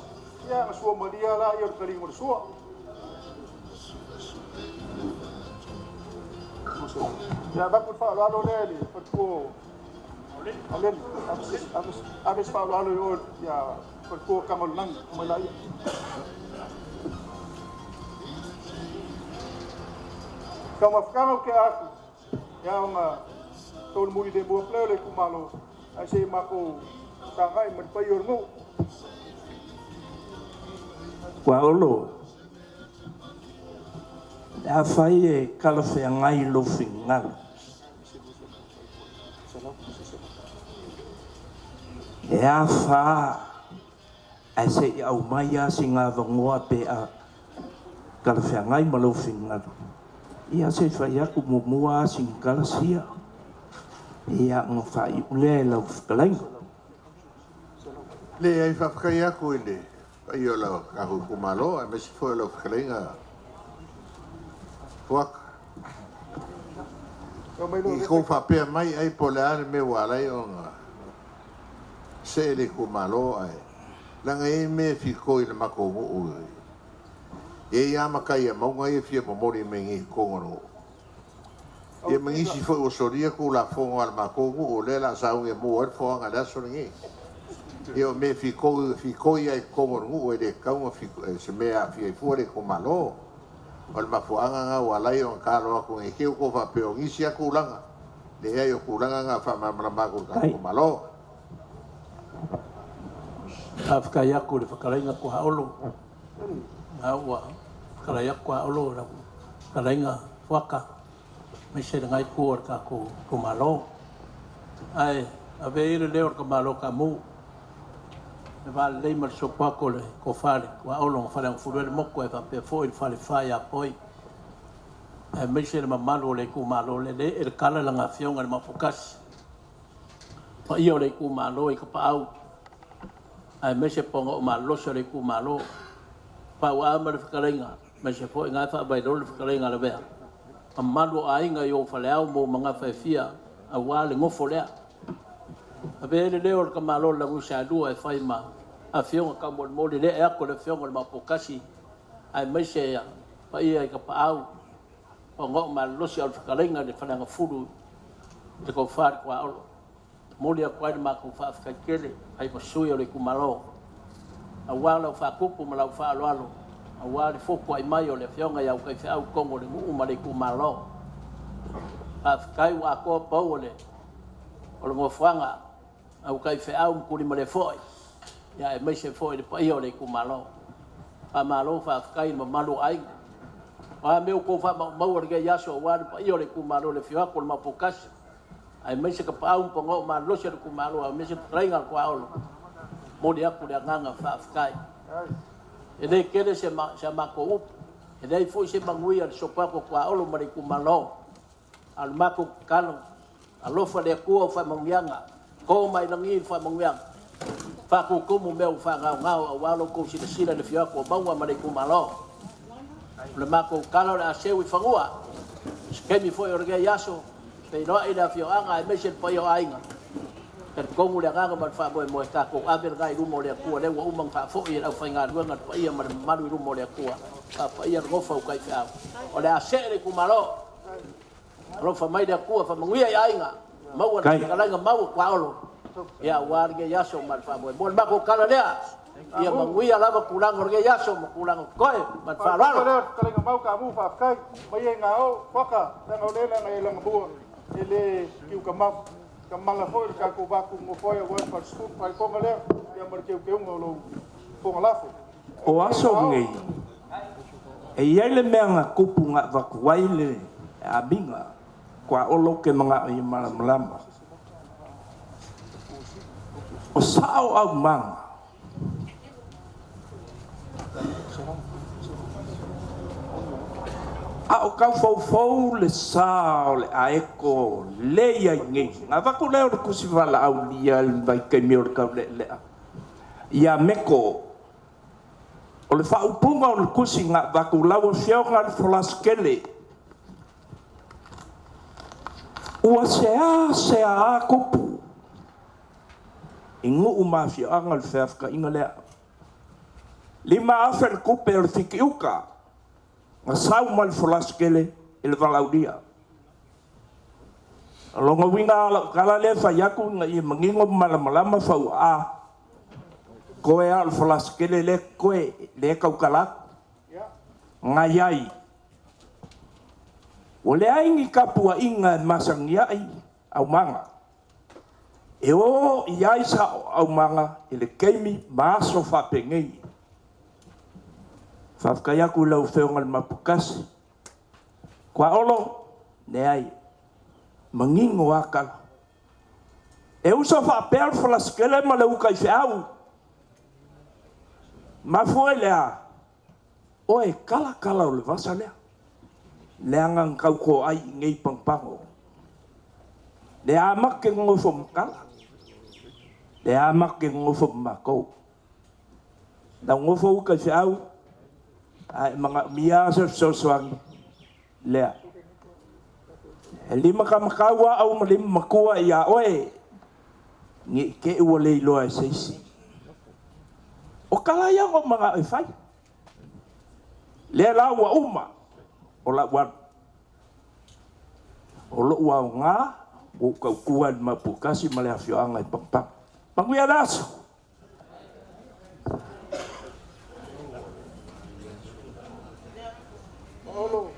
ia ona suamalie lava lea o le taliga o le sua. Ia, avatu le faaaloalo lea i le faletua o Auleli, ave se faaaloalo i o ia faletua o Tamalelagi, omai laia. Taumafataga o tea atu, ia ona tolumuli lemu atu lea o le itumalo, ae se i matou sagai ma le paia o le nuu. Ua Olo, pe afai e talafeagai lou finagalo, e a fa ae se i aumai lava sina avanoa pe a talafeagai ma lou finagalo, ia se i fai atu muamua lava sina tala sia, ia ona faaiu lea i lau fetalaiga. Leai, faafetai atu i le paia o le tatou itumalo aemaise foi o lau fetalaiga Fuata. I tou faapea mai ai po o le a le mea ua ala ai ona see le itumalo, ae leaga e i ai mea e fito i le matou nuu. E i ai lava matai a mauga ia e fia momoli mai nei i totonu o le nuu. Ia ma nisi foi ua solia Tulafono a le matou nuu, o lea o le a sauni e mu ai le foaga i le aso lenei. Ia o mea e fitoi lava i totonu o le nuu e le tatau ona se mea e aafia ai fua le itumalo. O le mafuaaga lena ua ala ai ona talo atu ne i te i ua outou faapea o nisi lava tulaga. Leai, o tulaga na e faamalamalama atu i le tatou itumalo. Faafetai atu i le fetalaiga Tuaolo, na ua fetalai atu Tuaolo lau fetalaiga Fuata, aemaise lena itu o le tatou itumalo. Ae avea ia le leo o le tamaloa Taamu, le va lelei ma le sopo atu o le tofa i le Tuaolo na faleagafulu ai le motu ae faapea foi le falefa ia Poi, aemaise le mamalu o le itumalo lele e le kala lana afioga i le Maoputasi. Paia o le itumalo i Tapaau, aemaise poga o malolosi o le itumalo, Pauaa ma le fetalaiga, aemaise foi na e faavailolo le fetalaiga a Lavea, mamalu o aiga i ou faleao ma ou magafa e fia, aua le nofo lea. Avea ai le leo o le tamaloa o le Lanusaelua e fai ma afioga taumolimoli le ee atu o le afioga o le Maoputasi, aemaise ia paia i Tapaau, poga o malolosi o le fetalaiga i le Faleagafulu i le tofa i le Tuaolo. Momoli atu ai le matou faafetai tele ai ma sui o le itumalo, aua lau faatupu ma lau faaaloalo, aua le fotuai mai o le afioga ia Utaifeau i totonu o le nuu ma le itumalo. Faafetai ua atoa pau o le nofoaga a Utaifeau ma Tulimalefoe, ia aemaise foi le paia o le itumalo. Faamalo faafetai i le mamalu o aiga. O a mea ua outou faamaumauina i lenei aso aua le paia o le itumalo i le afio atu o le Maoputasi, aemaise Tapaau ma Pagoo malolosi o le itumalo, aemaise le fetalaiga a le Tuaolo, momoli atu le agaga faafetai. E le tele se a matou upu, e leai foi se manuia i le sopo atu o Tuaolo ma le itumalo, a o le matou tatalo, alofa le Atua o faamanuiaga, to mai lagi le faamanuiaga, faatutumu mea ua faagaogao aua lo outou silasila i le afio atu o Mauga ma le itumalo. O le matou tala o le a seu i fanua, se taimi foi o lenei aso, feiloai le afioaga aemaise le paia o aiga. Talitonu le agaga ma le faamoemoe, tatou ave lena i luma o le Atua, lea ua uma ona faafoi e le aufaigaluega le paia ma le mamalu i luma o le Atua, faapaia le nofo a utaifeau. O le a see le itumalo. Alofa mai le Atua faamanuia i aiga, maua le fetalaiga maua tuaolo, ia aua lenei aso ma le faamoemoe. O le matou tala lea, ia manuia lava tulaga o lenei aso ma tulaga o totoe ma le faaaloalo. Lea fetalaiga mau kamu faafetai mai e ngao waka tanga o lela ngai langa bua e le kiu kama kamala foi le tatou vaku mo foi o le falsku pai konga lea ia ma le teuteuga o lou fogalafo. O aso nei, e iai le mea na kupu nga avatu ai le amiga, kua olo ke manga i malamalama. O sao au manga. A o kau foufou le sa o le aeko le ia i nei. Nga vaku leo le kusi wala au lia le vai kai meo le kau le lea. Ia meko, o le whaupunga o le kusi nga vaku lau fioga le folaskele. Ua se a se a kupu. I nguu mafiaanga le wheafka inga lea. Lima afe le kupe o le fikiuka. Nga sau ma le folaskele i le valaulia. Longa winga ala kala le fa yaku nga i mangingo malamalama fa a. Koe a le folaskele le koe le kaukala. Nga iai. O le ai ni kapua inga e masangia ai au manga. E o i ai sa au manga i le keimi maaso whapengei. Whawhakaiaku lau wheonga le mapukasi. Kua olo, ne ai, mangingo akala. E uso whapea le falaskele ma le uka i whiau. Mafua le a, oe kala kala o le vasa lea. Le anga ngau ko ai ngei pangpango. Le a make ngofo makala. Le a make ngofo mako. Na ngofo uka i whiau, ai mga mia se sosoangi. Lea. E lima ka makaua au ma lima makua ia oe. Ngi ke ua le iloa e seisi. O kala ia o mga e whai. Lea la ua uma o la ua. O lo ua o ngā, o kaukua le mapukasi ma le afioanga e pangpang. Panguia laso. Olo.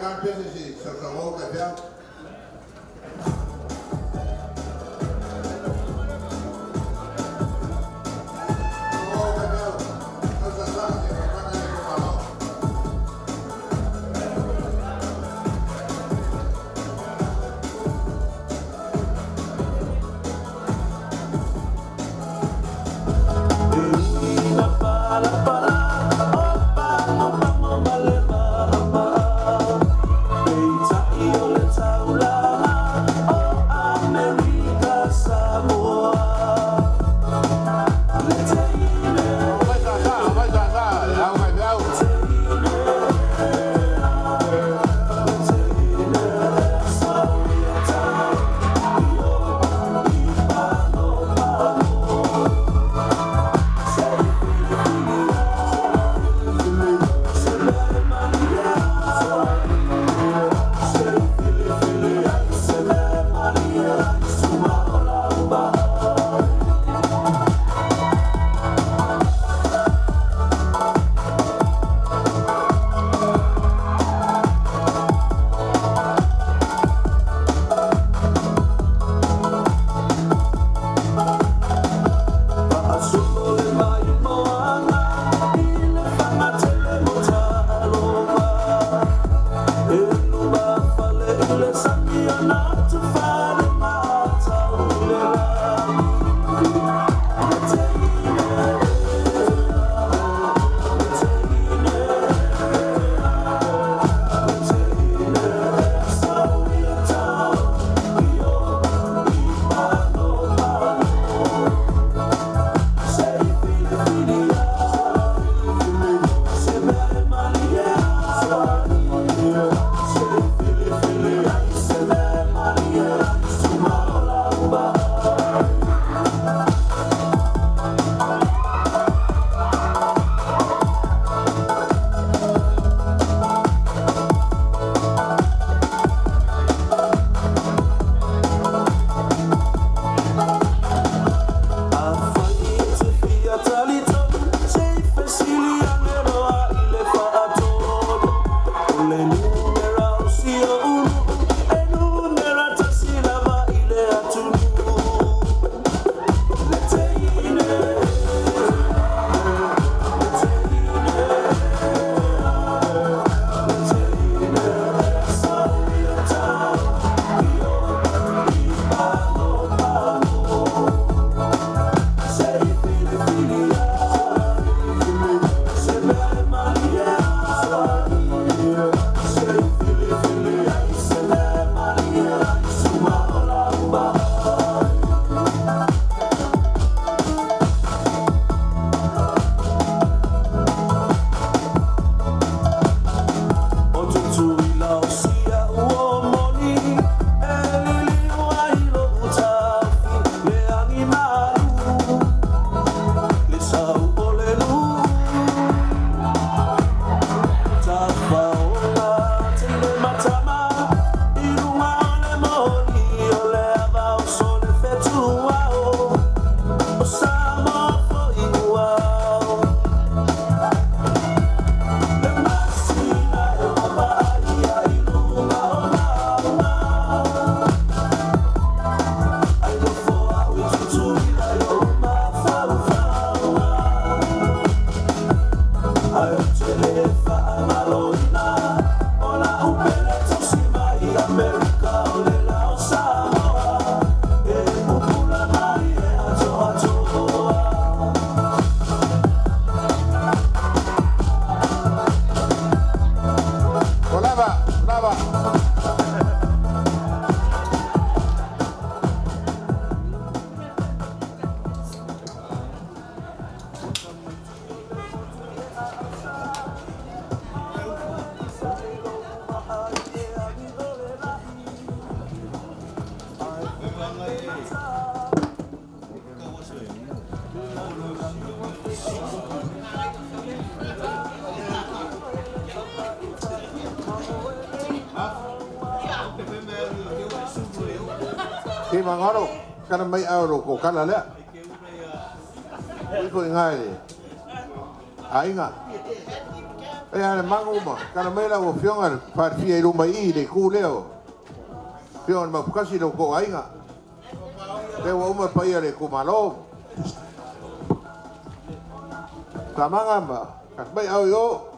ta le pese se i sausaunoa ou taifeau. Te mangaro, kana mai au ro ko kala lea. Ui ko inga e. Ainga. Ia le magu ma tala mai lau Afioga i le Palemia i luma i i le itu lea o Afioga i le Mauputasi lo outou aiga. Lea ua uma le paia o le itumalo. Tamaga ma tala mai au i o.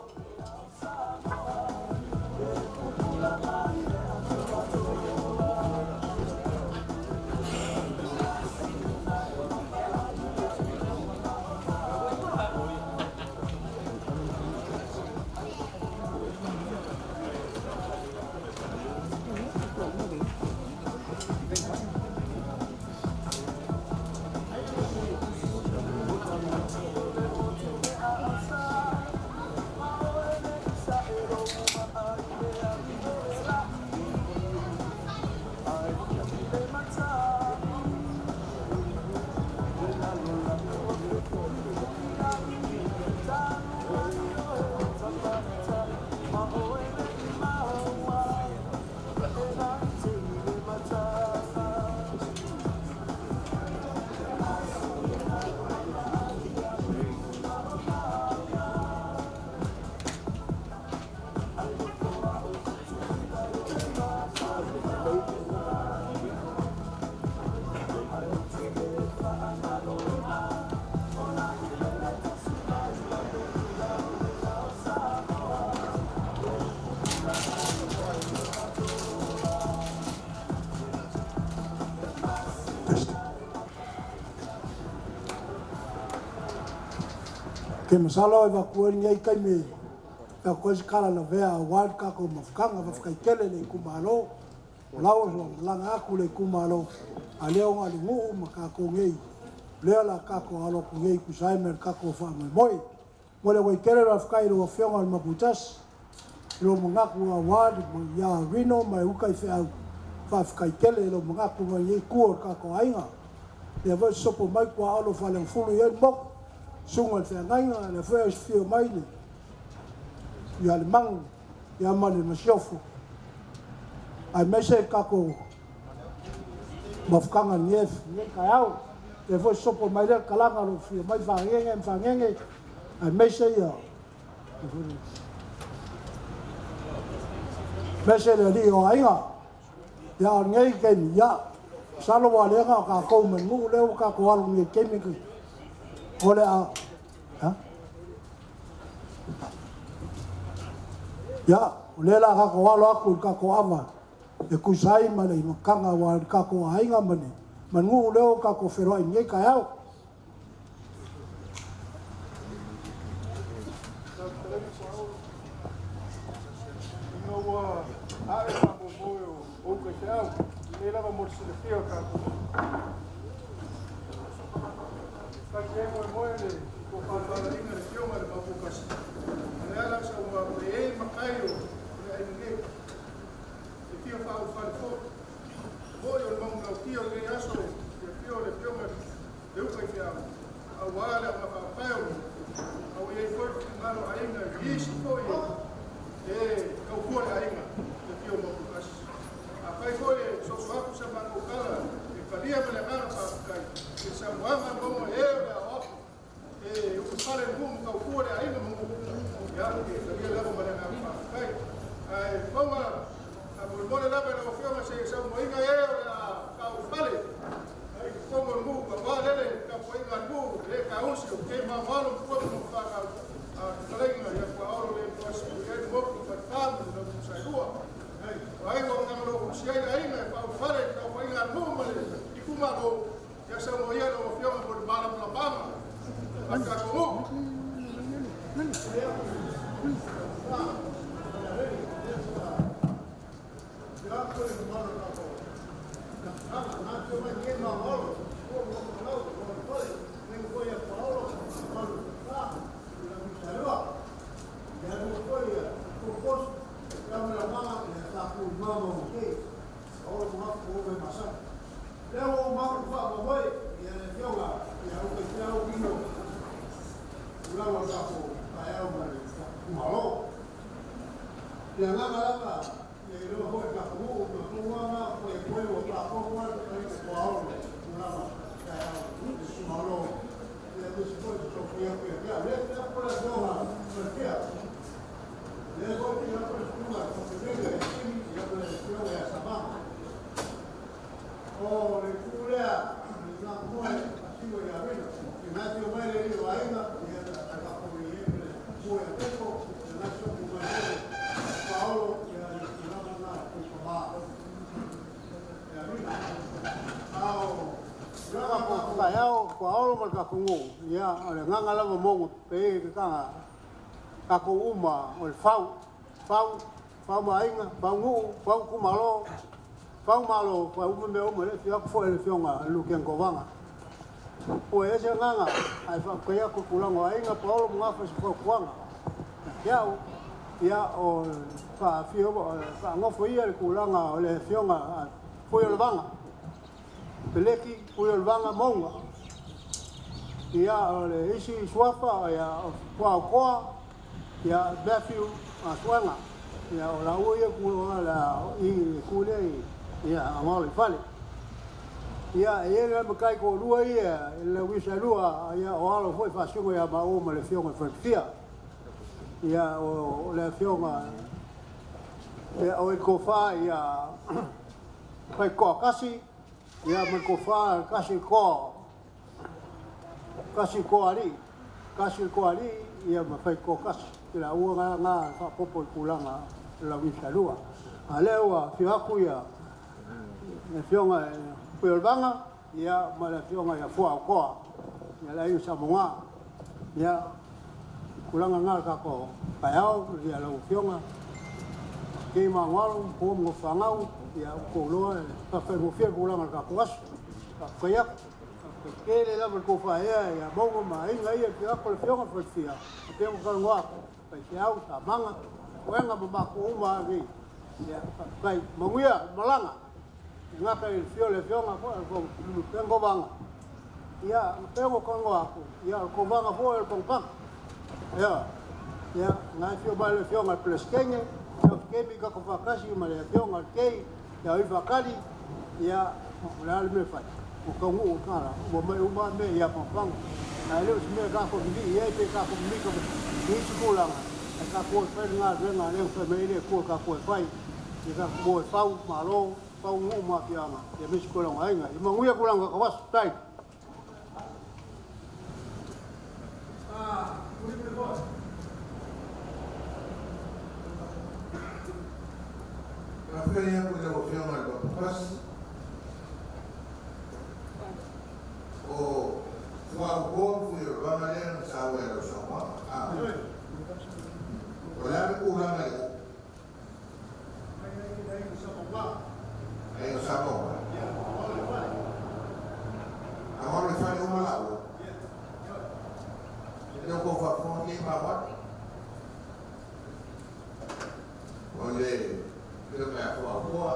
Ke masalo e vaku ai nei taimi e koe se kala lavea auā le tatou mafutaga faafetai tele le itumalo o lau lalaga aku le itumalo a lea oga le nuu ma tatou nei lea la tatou alo atu nei tusa ai ma le tatou faamoemoe mo le uaitele faafetai i lau Afioga i le Maputasi i lou manatu auā ia Rino ma le uta i feau faafetai tele i lou manatu mai lenei itu o le tatou aiga lea foi sopo mai tuaolo faaleagafulu i ai le motu susuga i le feagaiga lea foi afifio mai le ia le Magu ia ma le Masiofo aemaise le tatou mafutaga i lenei taeao. Lea foi sopo mai lea talaga o lo o afio mai Fagege ma Fagege aemaise ia aemaise le alii o aiga. Ia o lenei taimi, ia, masalo ua lega o tatou ma le nuu lea ua tatou alo i lenei taimi o le a ia, o lea la tatou alo atu i le tatou ava e tusa ai ma le mafutaga aua le tatou aiga ma le nuu lea ua tatou feiloai i lenei taeao. Ina ua ae faamoemoe o uka i feau, lenei lava mo le silafia o tatou. Tasi ai moemoe le tofa-fetalaiga le Afioga i le Maoputasi, a le ala sa ua e i matai o le aiga nei. E fia faaulufale foi, moi o le maumautia o lenei aso i afio o le Afioga le uka i feau, auā le auga faapae o au i ai foi finagalo aiga i isi foi e tautua le aiga le afio o Maoputasi. Afai foi e soso atu sa matou tala e talia ma le agaga faafetai i le saunoaga maua e o le aoapo e ulufale nuu ma tautua le aiga ma nuu, ia e talia lava ma le agaga faafetai. Ae fofoga faamolemole lava i lau Afioga se i saunoaina e o le a faaulufale ai totonu o le nuu aua lele tapuaiga a le nuu le kausi o ke mamoalo ma tua ma whanau a fetalaiga ia Puaolo le Puasi i ai le motu falefa ma le lautusailua. O ai ua ngalo si ai le aiga e faaulufale i tapuaiga a le nuu ma le itumalo ia saunoa lau Afioga mo le malamalamaga a le tatou nuu. O le itu lea, le tulaga e faasino ia Rina. I na afio mai le alii o aiga, ia ta faapoli ai ma le pua ia Peko, ia na sopu mai foi Paolo, ia le tulaga lena e pama ia Rina. A o tulaga po taeao Paolo ma le tatou nuu, ia o le agaga lava moga pe ke taga tatou uma o le fau, fau, fau ma aiga, fau nuu, fau itumalo, fau malo, fau uma mea uma. Le afio atu foi le afioga i le Lutena Kovana. Ua e ese agaga, ae faafetai atu i tulaga o aiga, Paolo ma Gafa i se fautuaga. Ia te au, ia o faafio faanofo ia le tulaga o le afioga Fuiolevaga, Peleki Fuiolevaga Mouga. Ia o le isi suafa ia o Fuaokoa, ia Matthew Asuega. Ia o laua ia tulaga la i le itu lea i ia Agalo i fale. Ia e i ai le matai toalua ia i le lauisa e lua, ia o alo foi faasino ia maua ma le afioga i le Falefia. Ia o le afioga ia o le tofa ia Faitoatasi, ia ma le tofa Kasi Toa, Kasi Toa alii, Kasi Toa alii ia ma Faitoatasi. I laua nga nga faapopo i tulaga o le lauisa e lua. A lea ua afio atu ia le afioga i Puiolevaga, ia ma le afioga ia Fuaokoa, ia le aiga Samoga. Ia tulaga na o le tatou taeao, ia lau afioga Kei Magoalo, po mo whangau, ia kou loa, whawhaingofie tulaga o le tatou aso. Faafetai atu. Faafetai tele lava le tou faaea ia Mauga ma aiga ia, afio atu le afioga i le Falefia, pei ona talanoa atu, Faifeau, Samaga, Suega ma matou uma nei. Ia faafetai. Manuia malaga. E gata i le afio o le afioga foi o le Kovana. Ia, pei ona talanoa atu, ia o le Kovana foi o le Pagopago. Ia, ia, na afio mai le afioga i le Peresetene, ia Kemi kako faatasi ma le afioga i le Kei, ia i Fakali, ia, o le a le mea fai. O taunuu tala, ua mai uma mea ia Pagopago. Ae le o se mea tatou vivii ai pe tatou mimita i isi tulaga, ae tatou o e fai le galuega lea ua fai mai ai le Atua tatou e fai. Ia tatou o e fau malo, fau nuu ma afioaga, ia aemaise tulaga o aiga. Ia manuia tulaga o tatou aso. Faafetai. Faafetai atu i lau Afioga i le Papapasi. O Fuaokoa ma Fuiolevaga lea na saua i lau saunoaga. O le a le tulaga i aiga Samoa? Agalo i fale uma laua. E le o kou faafofoga kei magoalo. O le afioga ia Fuaokoa,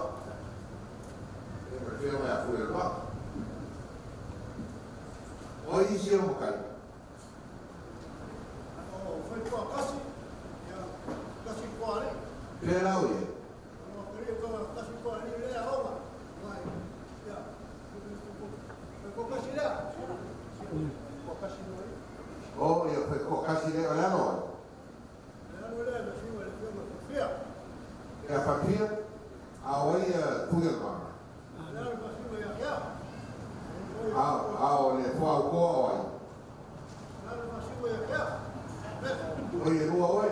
ia ma le afioga ia Fuiolevaga. O isi o matai. O Faitoatasi, ia Kasi Toa alii. Pea lau ia. Kasi Toa alii lea aoga. Ia, Faitoatasi lea. Faitoatasi lea. O ia Faitoatasi lea o le alo ai. Le alo lea na fiu e le afioga i Falefia. Ia Falefia, a o ai Fuiolevaga. Le alo faasino ia Kea. A o le Fuaokoa o ai. Le alo faasino ia Kea. O ia lua oe.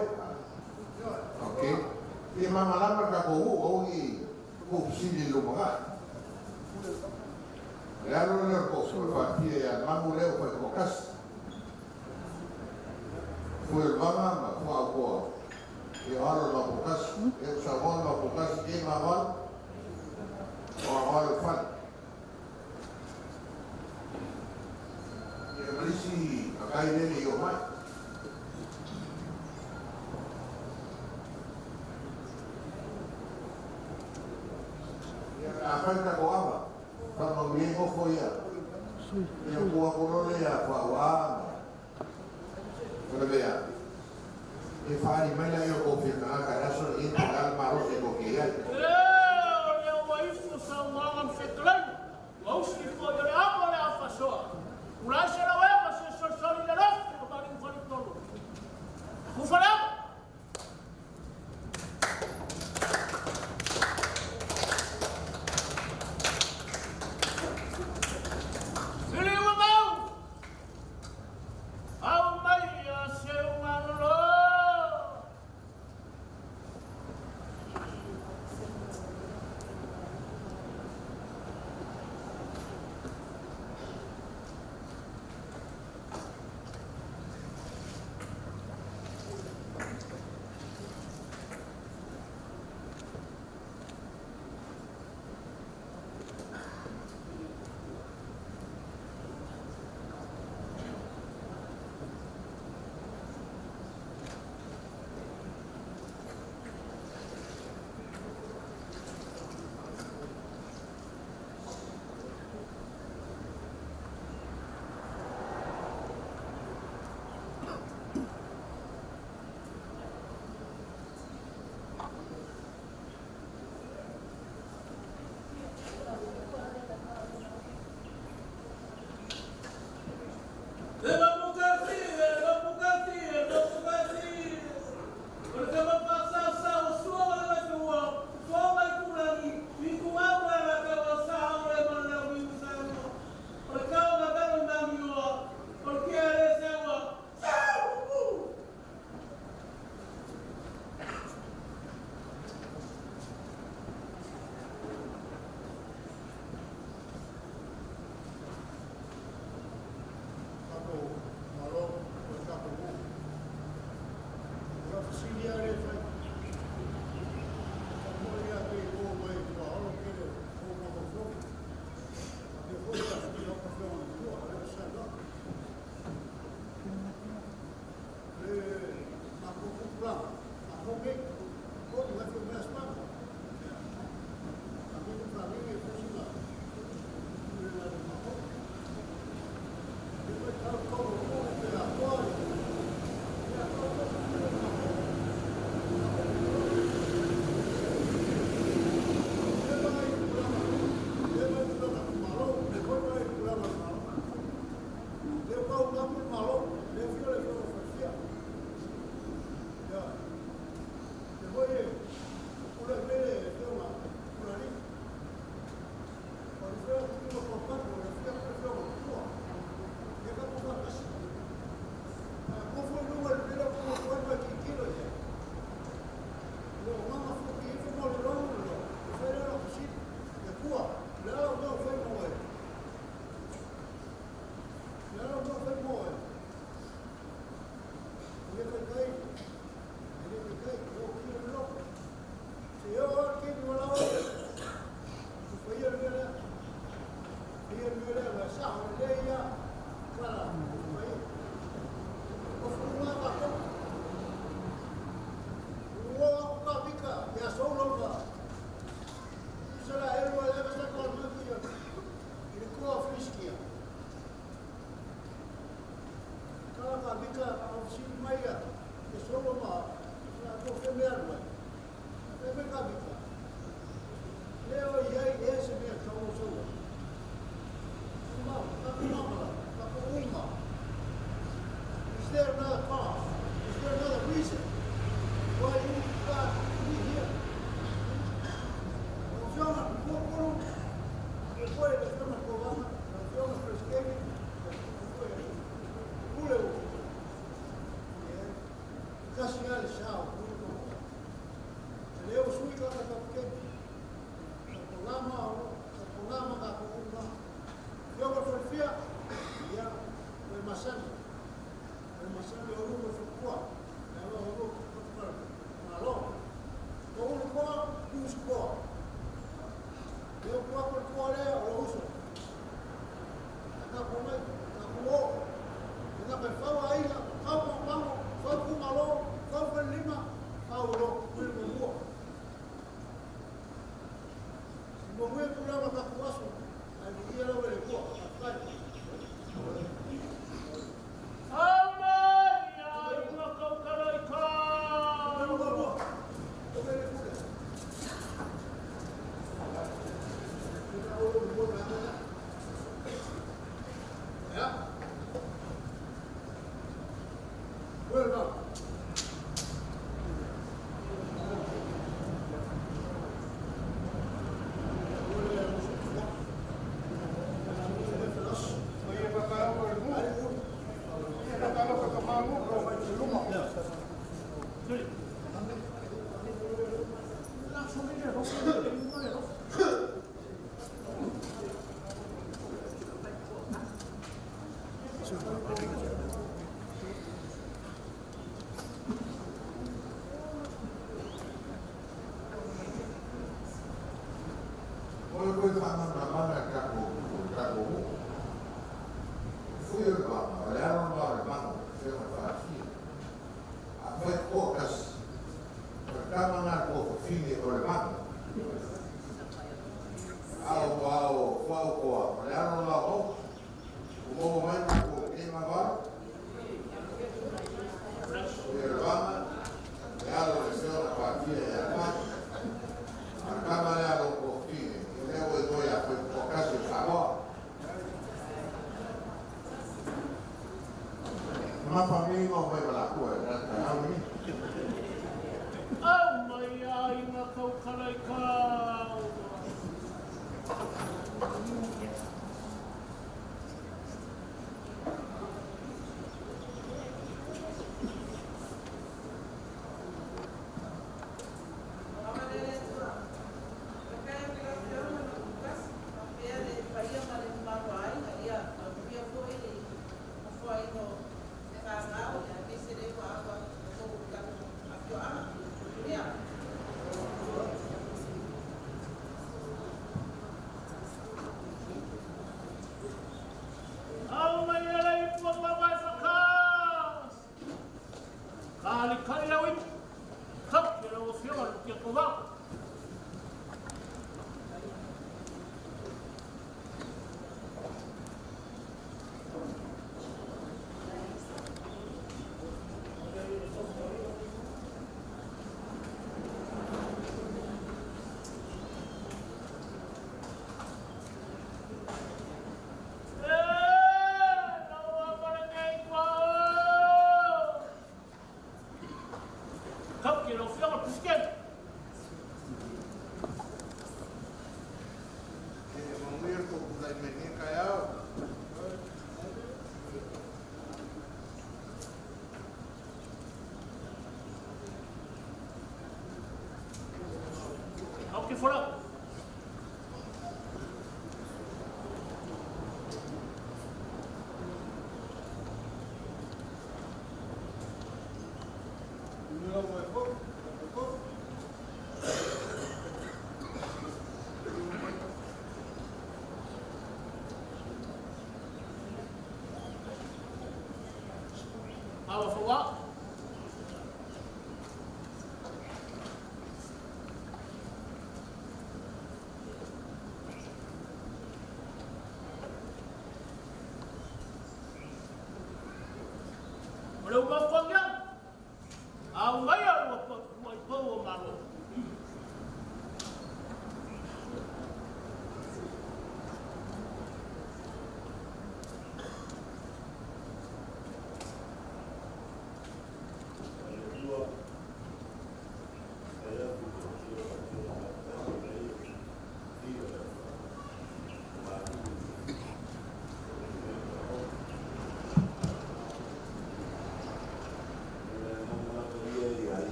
Ok. Ia mamalama le tatou uu au i kou fesili i lumagai. Le alo lea o le toso le Falefia ia Mamu lea o Faitoatasi. Fuiolevaga ma Fuaokoa. Ia o alo le Mapokasi. Ia o saunoa le Mapokasi kei magoalo. O agalo i fale. Ia ma isi matai lele i o mai. Ia a fai tatou ava, faamanuia nofo ia. Ia kua kolole ia whaua. O le mea, e whaari mai la ia kou whiakanga ka aso i te ala maro se ko ke ai. E o le ua ifu saunoaga ma fetalaiga, ua usi foi o le ava o le a faasoa. Ulai se lau eva se solisoli le lofu o maliu faletolu. Ufale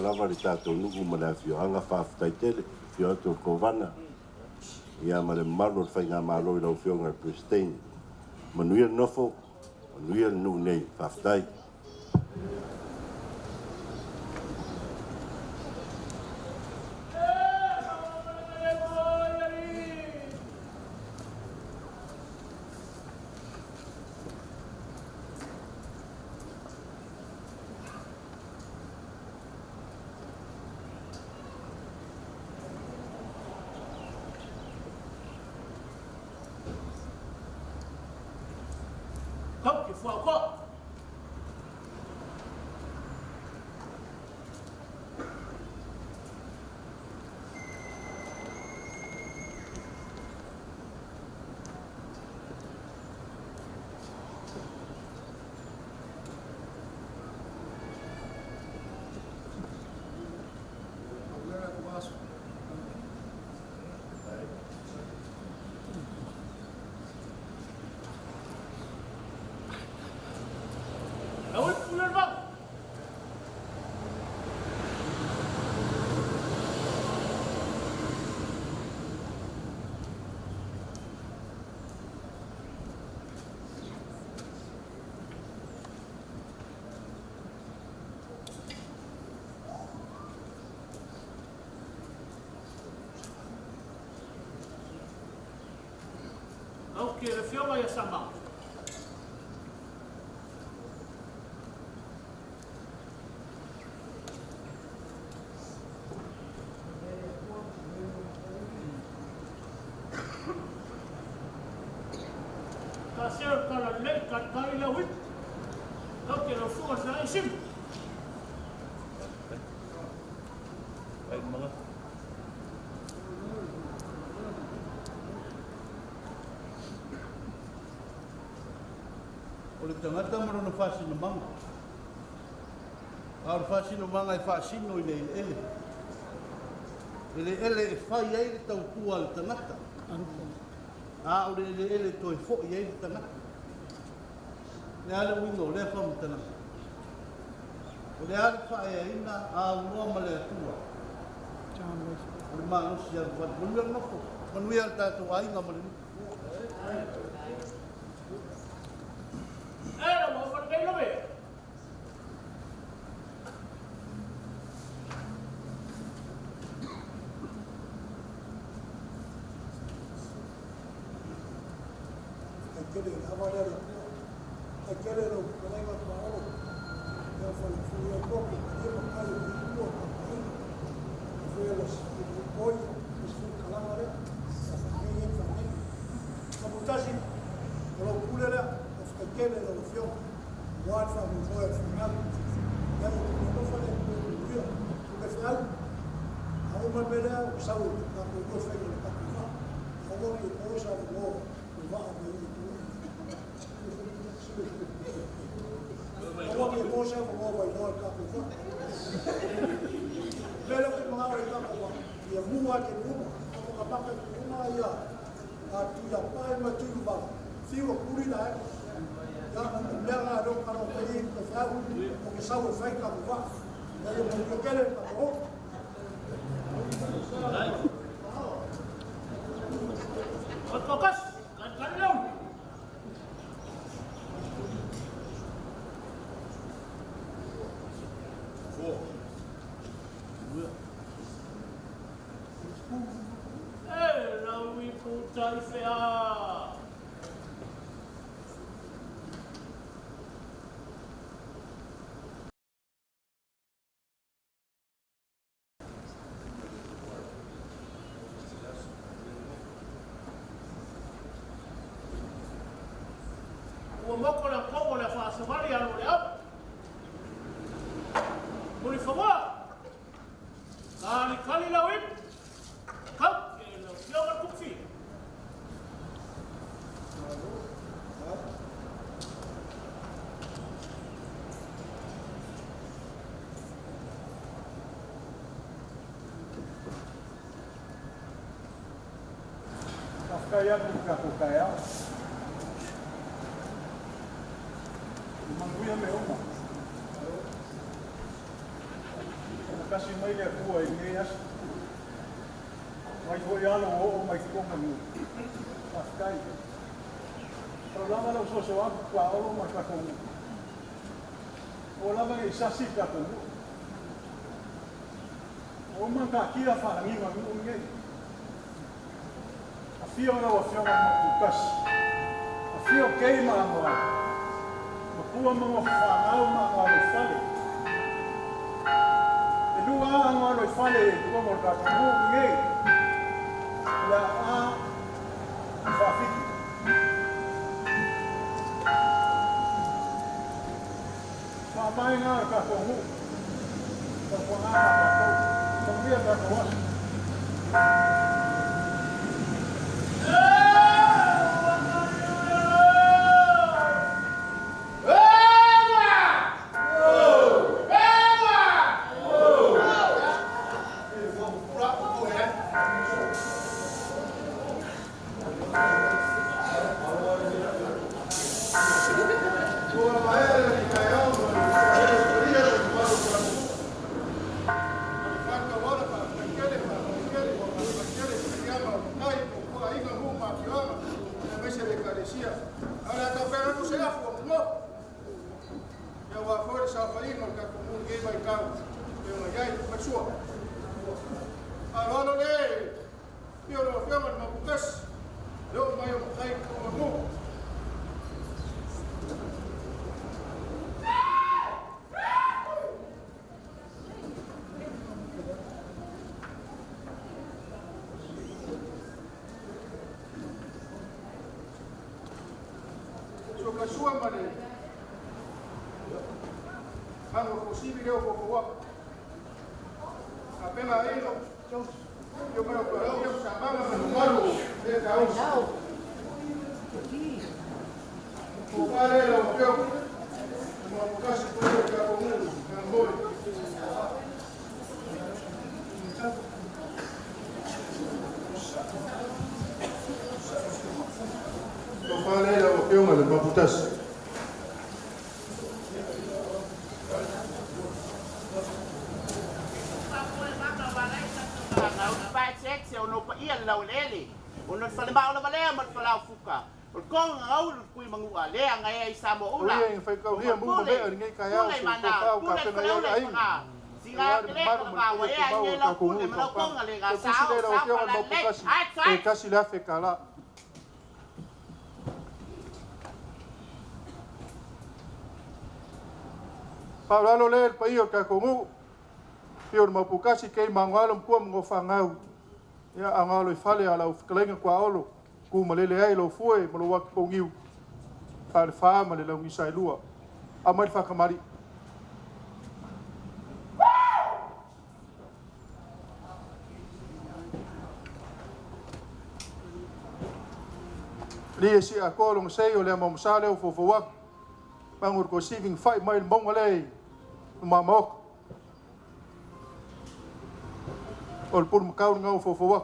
lava le tatou nuu ma le afioaga. Faafetai tele, afio atu o le Kovana ia ma le mamalu o le faigamalo i lau Afioga i le Peresetene. Manuia le nofo, manuia le nuu nei, faafetai. Kau ke fuakoa. Lau ipu le vau. Au ke le fioga ia sama. Ka se o kala lei ka kai la wit. Kau ke le fuga sa isim. O le tagata ma lona faasinomaga. A o le faasinomaga e faasino i le eleele. Eleele e fai ai le tautua a le tagata. A o le eleele e toe fo'i ai le tagata. Le a le uiga o lea faamatalaga? O le a le faaeaina a aunoa ma le Atua? O le malosi alualu. Manuia le nofo, manuia le tatou aiga ma le nuu. E la mo ma le lobe. Ai tele le ava lea le Atua. Ai tele lau fetalaiga paolo. Ia falefulu ai koko, malie makai o le ua tapaina. Foi la sifulu poi, le sifulu kalaga lea. Ia whanei e whanei. Kaputasi, o lau pule lea, o whakaitele lau afioga. Ua le whamomoe o le whanau. Ia o te malofa lea kue kuia. O le whau, a uma me lea, o sau o te kākou lua whai o le kapu wha. A ua ni o sa mo o waa mai i tu. A ua ni o sa mo mai loa le kapu wha. Mele te mga o le kapu wha. Ia mua te uma. A whakapaka te uma ia a tu ia pai ma tu wala. Whiua kuri la e. Ia, mea ngā reo karo te i te whau, o ke sau e whai kapu wha. Ia ia mo kele ka o. O tokas, ka ka leu. E lau ipu tai whea. Ua moko le kongo le whaasawari alo le au. Muli whangoa. Kali kali lau ipu. Kau ke lau fioga tukfi. Whakaia atu ka ko kai au. Manuia me uma. faatasi mai le Atua i lenei aso. Mai foi lava lou oo mai totonu o le nuu. Faafetai. Pau lava lau soso atu tuaolo ma le tatou nuu. Aua lava ne i sasi le tatou nuu. Ua uma ona taatia faalagiga o le nuu lenei. Afio lau Afioga i le Maoputasi, afio Kei ma Anoai, Makua ma Nofofanau ma Anoaloifale. E lua lava Anoaloifale i totonu o le tatou nuu lenei, o le Aa ma Faafitu. Faavae na o le tatou nuu, tautuana ma tatou. Manuia le tatou aso. Ua maea le taeao ma le faaele paia o le mamalu o le atunuu. O le faatauala faafetai tele, faafetai tele, faafetai tele i faiaga o matai, o aiga, nuu ma afioaga, aemaise le Ekalesia. A o le a tapena atu se afu o momoho. Ia aua foi le saofaiga o le tatou nuu i lenei vaitau e pei ona i ai. Maisua. Faaaloalo le Afio lau Afioga i le Maputasi, le oo mai o matai i totonu o le nuu. Sua ma le Mago Kosivi leo fofoa. Apena ai lo yo me lo yo samanga ma malu le kaus. Pale lo pio. Mo kasi ko ka ko mu ka mo. Pale lo pio ma le maputas. Tasi le afe kala. Faaaloalo le le paia o le tatou nuu. Pio le Maupukasi kei mangoalo mpua mo whangau. Ia angalo i fale ala u fetalaiga tuaolo. Ku malele ai lo fue ma lo waki pongiu. Fale wha ma le laugisa e lua. A mai le whakamari. Li e si a ko sei o le mo sa le o fo fo wak. Mangur ko siving fai mai le monga le. Ma mok. O le pulu makau ngau fo fo wak.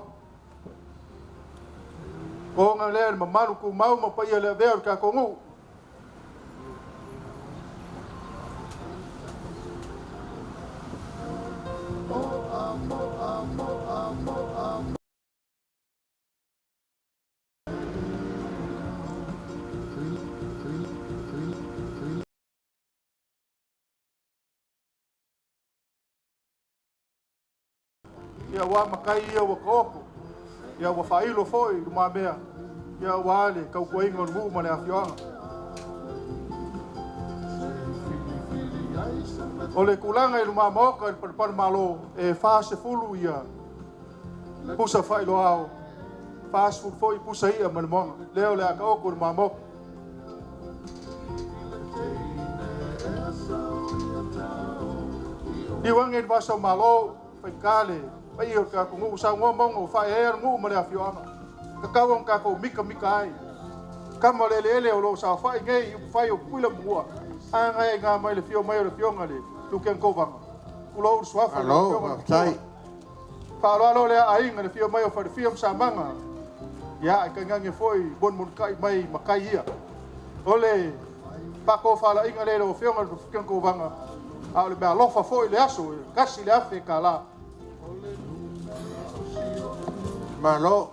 O ngā lea le mamalu ku mau ma paia le avea o le tatou nuu. Ia ua makai ia ua koko. Ia ua whailo foi i mea. Ia ua ale kaukuainga o le nuu ma le afioaga. O le kulaga i luma maoka i le palepale malo e 40 ia pusa whailoao. 40 foi pusa ia ma le moaga. Lea o le aka oko i luma maoka. Niuage i le vasa o malo, whaikale, pai o le tatou nuu, saunoa mauga ua faaeaea le nuu ma le afioaga. Tatau ona tatou mikamika ai. Kama o le eleele o loo saofai nei i upufai o Tutuila ma Manua. A gae ngā mai le fio mai o le fioga le Luken Kovaga. Tulou le suafa i lau Alo, Afioga le faafetai. Matua. Faaaloalo lea aiga le fio mai o Falefia ma Samaga. Ia, e kainage foi monimonukai mai makai ia. O le paatofalaiga lea i lau Afioga i le Luken Kovaga. A o le meaalofa foi i le aso e $1,000. Malo.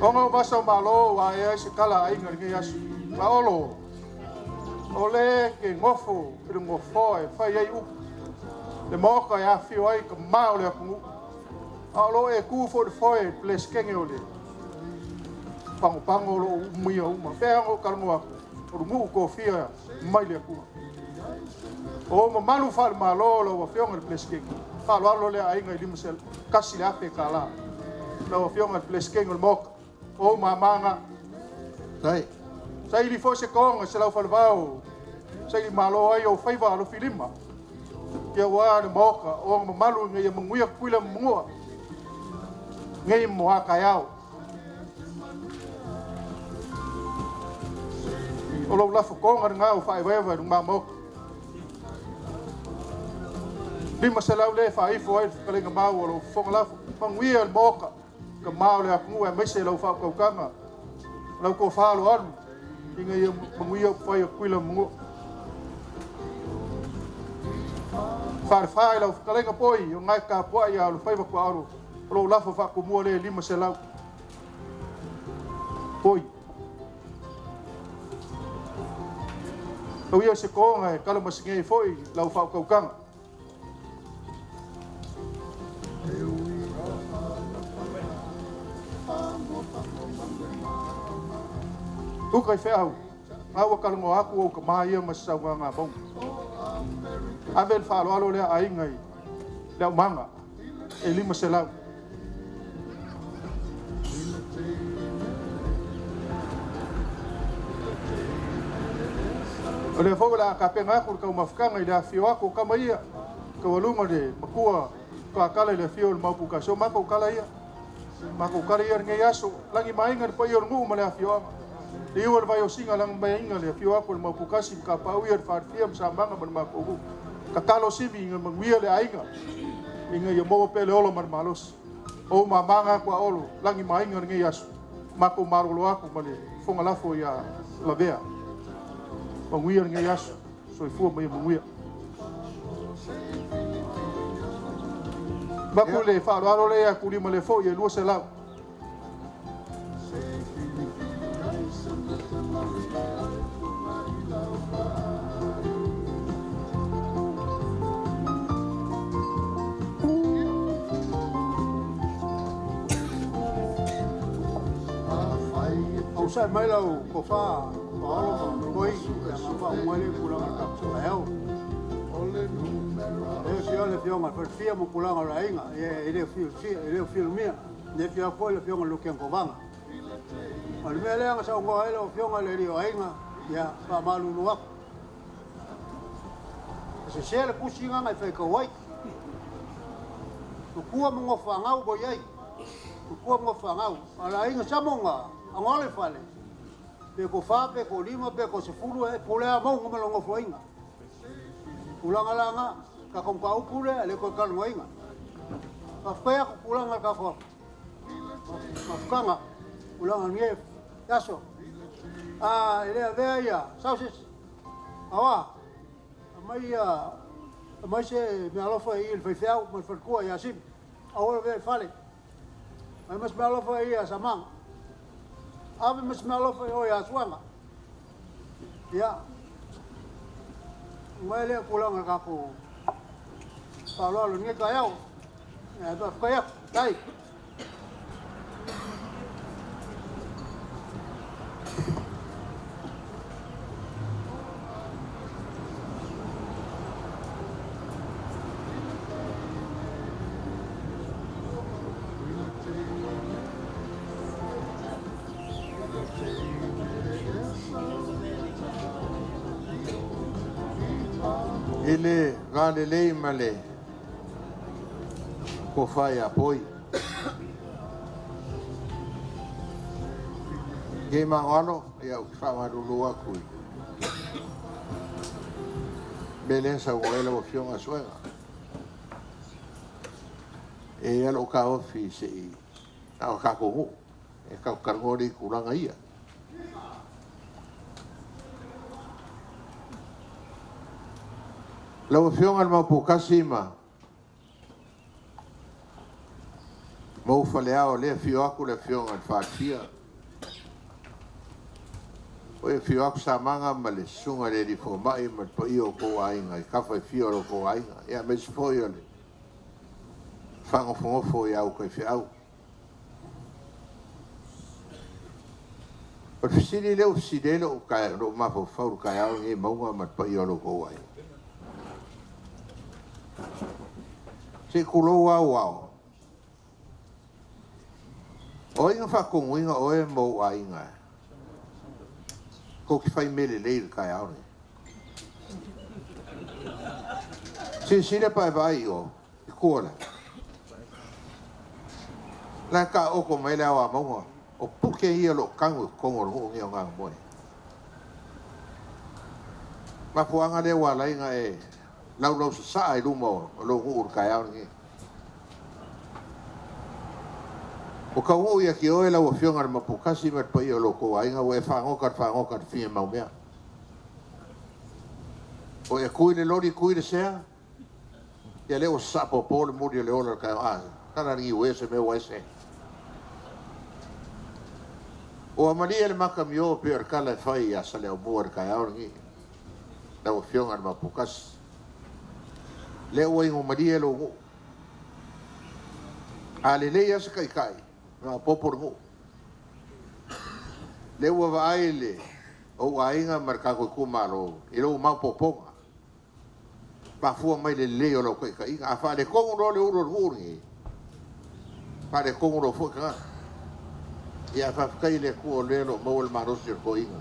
Ona o vasa o malo ua ae ai se tala a aiga i lenei aso. Paolo, o le ke gofo i le gofoa e fai ai upu, le maota e afifio ai ka ma o le atunuu. A o lo e tu foi le foe i le Peresetene o le pagopago o lo o umia uma. Pea o talanoa atu, o le nuu tofia mai le Atua. O mamalu faale-Malo lau Afioga i le Peresetene, faaaloalo lea aiga i $501,000. Lau Afioga i le Peresetene o le Maota, o ou mama na. Saili foi se toga se laufalevao, saili malo ai ou faiva alofilima. Ia ua le Maota, o ona mamalu ina ia manuia Tutuila ma Manua, nei mo a taeao. O lou lafotoga lena o faaevaeva i luma Maota. 500 le faaifo ai le fetalaiga mau o lou fofoga lafo. Manuia le Maota, ka ma o le atunuu aemaise lau faautautaga, lau tofa aloalu, ina ia manuia upufai o Tutuila ma Manua. Falefa i lau fetalaiga poi o ngai tapuai a o le faiva tuaolo, o lou lafo faatumua le 500. Poi. Au ia se toga e kalamasingei foi lau faautautaga. Uka i feau, ngā ua kalongo aku au ka maia ma sa ngā ngā maunga. Ave le faaaloalo lea aiga i le aumaga e 500. O lea foi o le a tapena atu le taumafataga i le afifio atu o tama ia, taualuga le matua toatala i le afio o le Maopu tasi. O matou tala ia, matou tala ia lenei aso, lagi maina le paia o le nuu ma le afioaga. Le iu o le vai o singa lagi maina le afio atu o le Maopu kasi ma kapau ia le falefia ma samaga ma le matou nuu. Tatalo sivi ina manuia le aiga, ina ia maua pea le ola ma le malosi. O mamaga atu a olo, lagi maina lenei aso, matou malolo atu ma le fofoga lafo ia lavea. Manuia lenei aso, soifua ma ia manuia. Maku le faaaloalo lea ia kulima le foi e 200. Au sai mai lau tofa paolo ma poi ia ma faauma ai le tulaga o le tatou taeao. E fia le afioga i le falefia ma tulaga o le aiga, ia e le o fiafia, e le o fialomia. E fia foi le afioga i le Lukian Kovaga. O le mea lea na saunoa ai lau afioga i le alii o aiga, ia faamalulu atu. E sese le tusi lena e faitau ai. Tutua ma nofoagau ua i ai. Tutua ma nofoagau. A o le aiga Samoga, agoa le fale. Pe ko 4, pe ko 5, pe ko 10, e pule a maunga ma le nofoaiga. Tulaga la nga, ka kong upu lea, le koe kalanoaina. Faafetai aku tulaga le tatou mafutaga, tulaga lenei aso. E le avea ia sauces, aua, aumai se meaalofa i le faifeau ma le faletua ia Simi, aua le avea i fale. Aumai ma se meaalofa i ia Samaga. Ave ma se meaalofa i o ia Suaga. Ia, mai lea tulaga le tatou faaaloalo i lenei taeao. Ia, faafetai atu. Tai. I le galelei ma le tofa ia poi. Ke magoalo, ia ou te faamalulu atu i mea lea saunoa ai lau Afioga Suega. E i ai lou taofi se i na o tatou nuu, e tatou talanoa lea i tulaga ia. Lau Afioga i le Maopukasi ma ou faleao, lea afio atu le Afioga i le Faatia. O e afio atu Samaga ma le Susuga i le Alii Fomai ma le paia o kou aiga i tafa e fia o lo outou aiga. Ia aemaise foi o le faanofonofo i au taifeau. O le fesili lea ua fesili ai lou mafaufau i le taeao lenei Mauga ma le paia o lo outou aiga. Se i tulou lava au ao. O ai na faatonuina oe ma ou aiga tou te fai mea lelei i le taeao lenei? Silasila pe a e vaai i o, i tua o le la e taooto mai le ao a mauga, o puke ia o lo o tanu i totonu o le nuu lenei o Gagamoe. Mafuaaga lea ua ala ai ona e laulau sasaa i luma o lou nuu i le taeao lenei. Ua taunuu ia te oe lau Afioga i le Mapukasi ma le paia o lo outou aiga, ua e fagota i le fagota i le fia maumea. Ua e tui le loli, tui le sea, ia lea ua sasaa popo le muli o le ola o le taeao. A, tala le niue se mea ua ese. Ua malie le makamio pei o le tala e fai ia Saleaaumua i le taeao lenei, lau Afioga i le Mapukasi. Lea ua inu malie lou nuu. A lelei lava se taitai, e maopoopo le nuu. Lea ua vaai le ou aiga ma le tatou itumalo i lou maopoopoga. Mafua mai le lelei o lau taitaiga. A faaletonu loa le ulu o le nuu lenei, faaletonu loa foi tagata. Ia faafetai i le Atua o lea o lo o maua le malosi o le toeaina.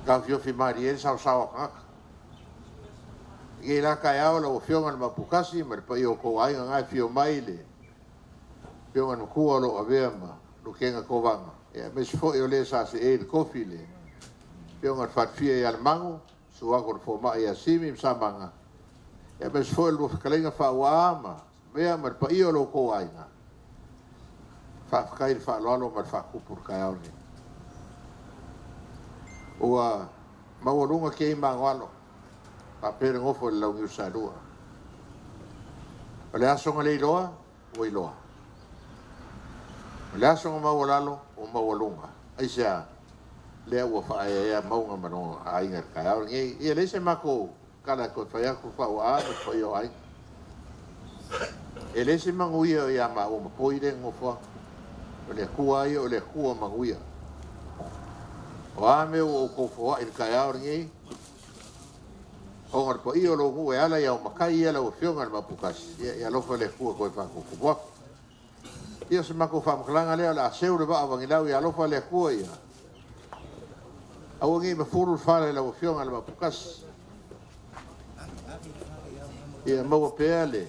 Taofiofi malie le saosao a tagata. I la taeao lau Afioga i le Mapukasi ma le paia o tou aiga na e afio mai le Afioga i le Matua o lo o avea ma Lutena Kovana. Ia aemaise foi o le sa seei le tofi le Afioga i le Falefia ia Lemago, susu atu o le Fomai ia Simi ma Samaga. Ia aemaise foi o le lua fetalaiga Faaua ma Mea ma le paia o lo outou aiga. Faafetai le faaaloalo ma le faatupu i le taeao lenei. Ua maualuga kei magoalo, faapea le nofo i le launiu saelua. O le aso na le iloa, ua iloa. O le aso na maualalo, ua maualuga. Aisea, lea ua faaeaea Mauga ma lona aiga i le taeao lenei. Ia leai se matou tala e toe fai atu Faaua ma le paia o aiga. E leai se manuia ia maua ma poi le nofo atu. O le Atua ia o le Atua manuia. O a mea ua outou foai i le taeao lenei, ona o le paia o lou nuu e ala i ao matai ia lau Afioga i le Mapukasi, ia alofa le Atua toe faatutumu atu. Ia o se matou faamatalaga lea o le a seu le vaa o Vagilau, ia alofa le Atua ia. Aua nei mafulu le fale i lau Afioga i le Mapukasi. Ia maua pea le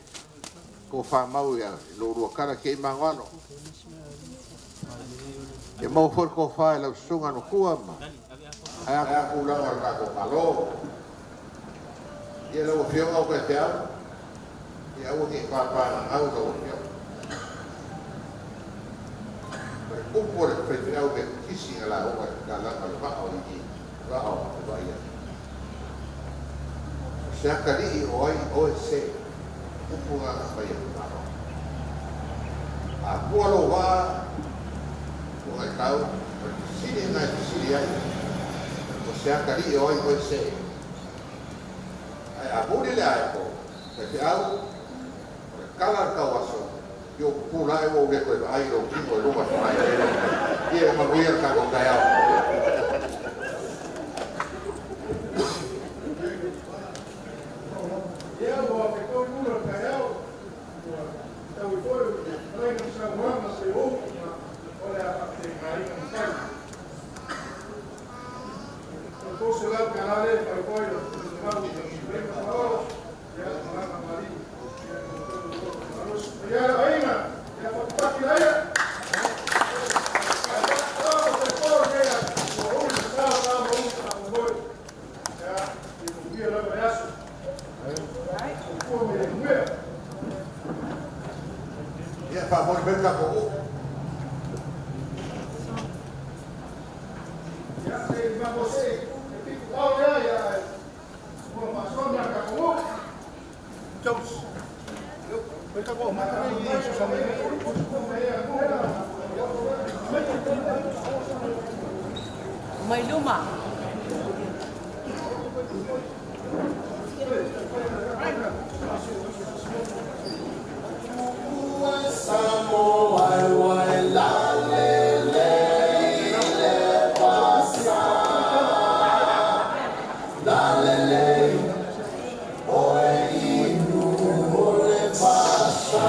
tofamau ia lou lua kala kei magoalo. Ia maua foi le tofa i lau susuga i le matua ma ae a tulaga o le tatou Malo. Ia lau Afioga o taifeau, ia aua nei papagagau lau Afioga. O le upu a le faifeau Metotisi na lauga i le talaga o le vaa o i, vaa o le vai ai. O se atalii o ai oe se upu na na fai e le Malo. A pua lou vaa, ua gaitau, o le fesili na e fesili ai, o se atalii o ai oe se. Ae a muli le aepo, faifeau, o le tala le tauaso, i o pupula e ua ule koe vaai lou tino i luma whai. Ia manuia le tatou taeao. Ia ua fetoi ula le taeao, ua tau i foi fetalaiga ma saunoaga se o upu o le a faafaigāina mafai. O tou $100 le fai foi o le mau fetalaiga Faaola, ia malaga maliu. Ia malosi. Ia le aiga, ia fatufati laia. Ia faamoli mai le tatou nuu. Ia, se i matou see e pitu pao lea, ia, ua faasoa mea tatou nuu. Mai luma. Samoa ai la le le le pasa la le le oe inu o le pasa.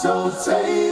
So take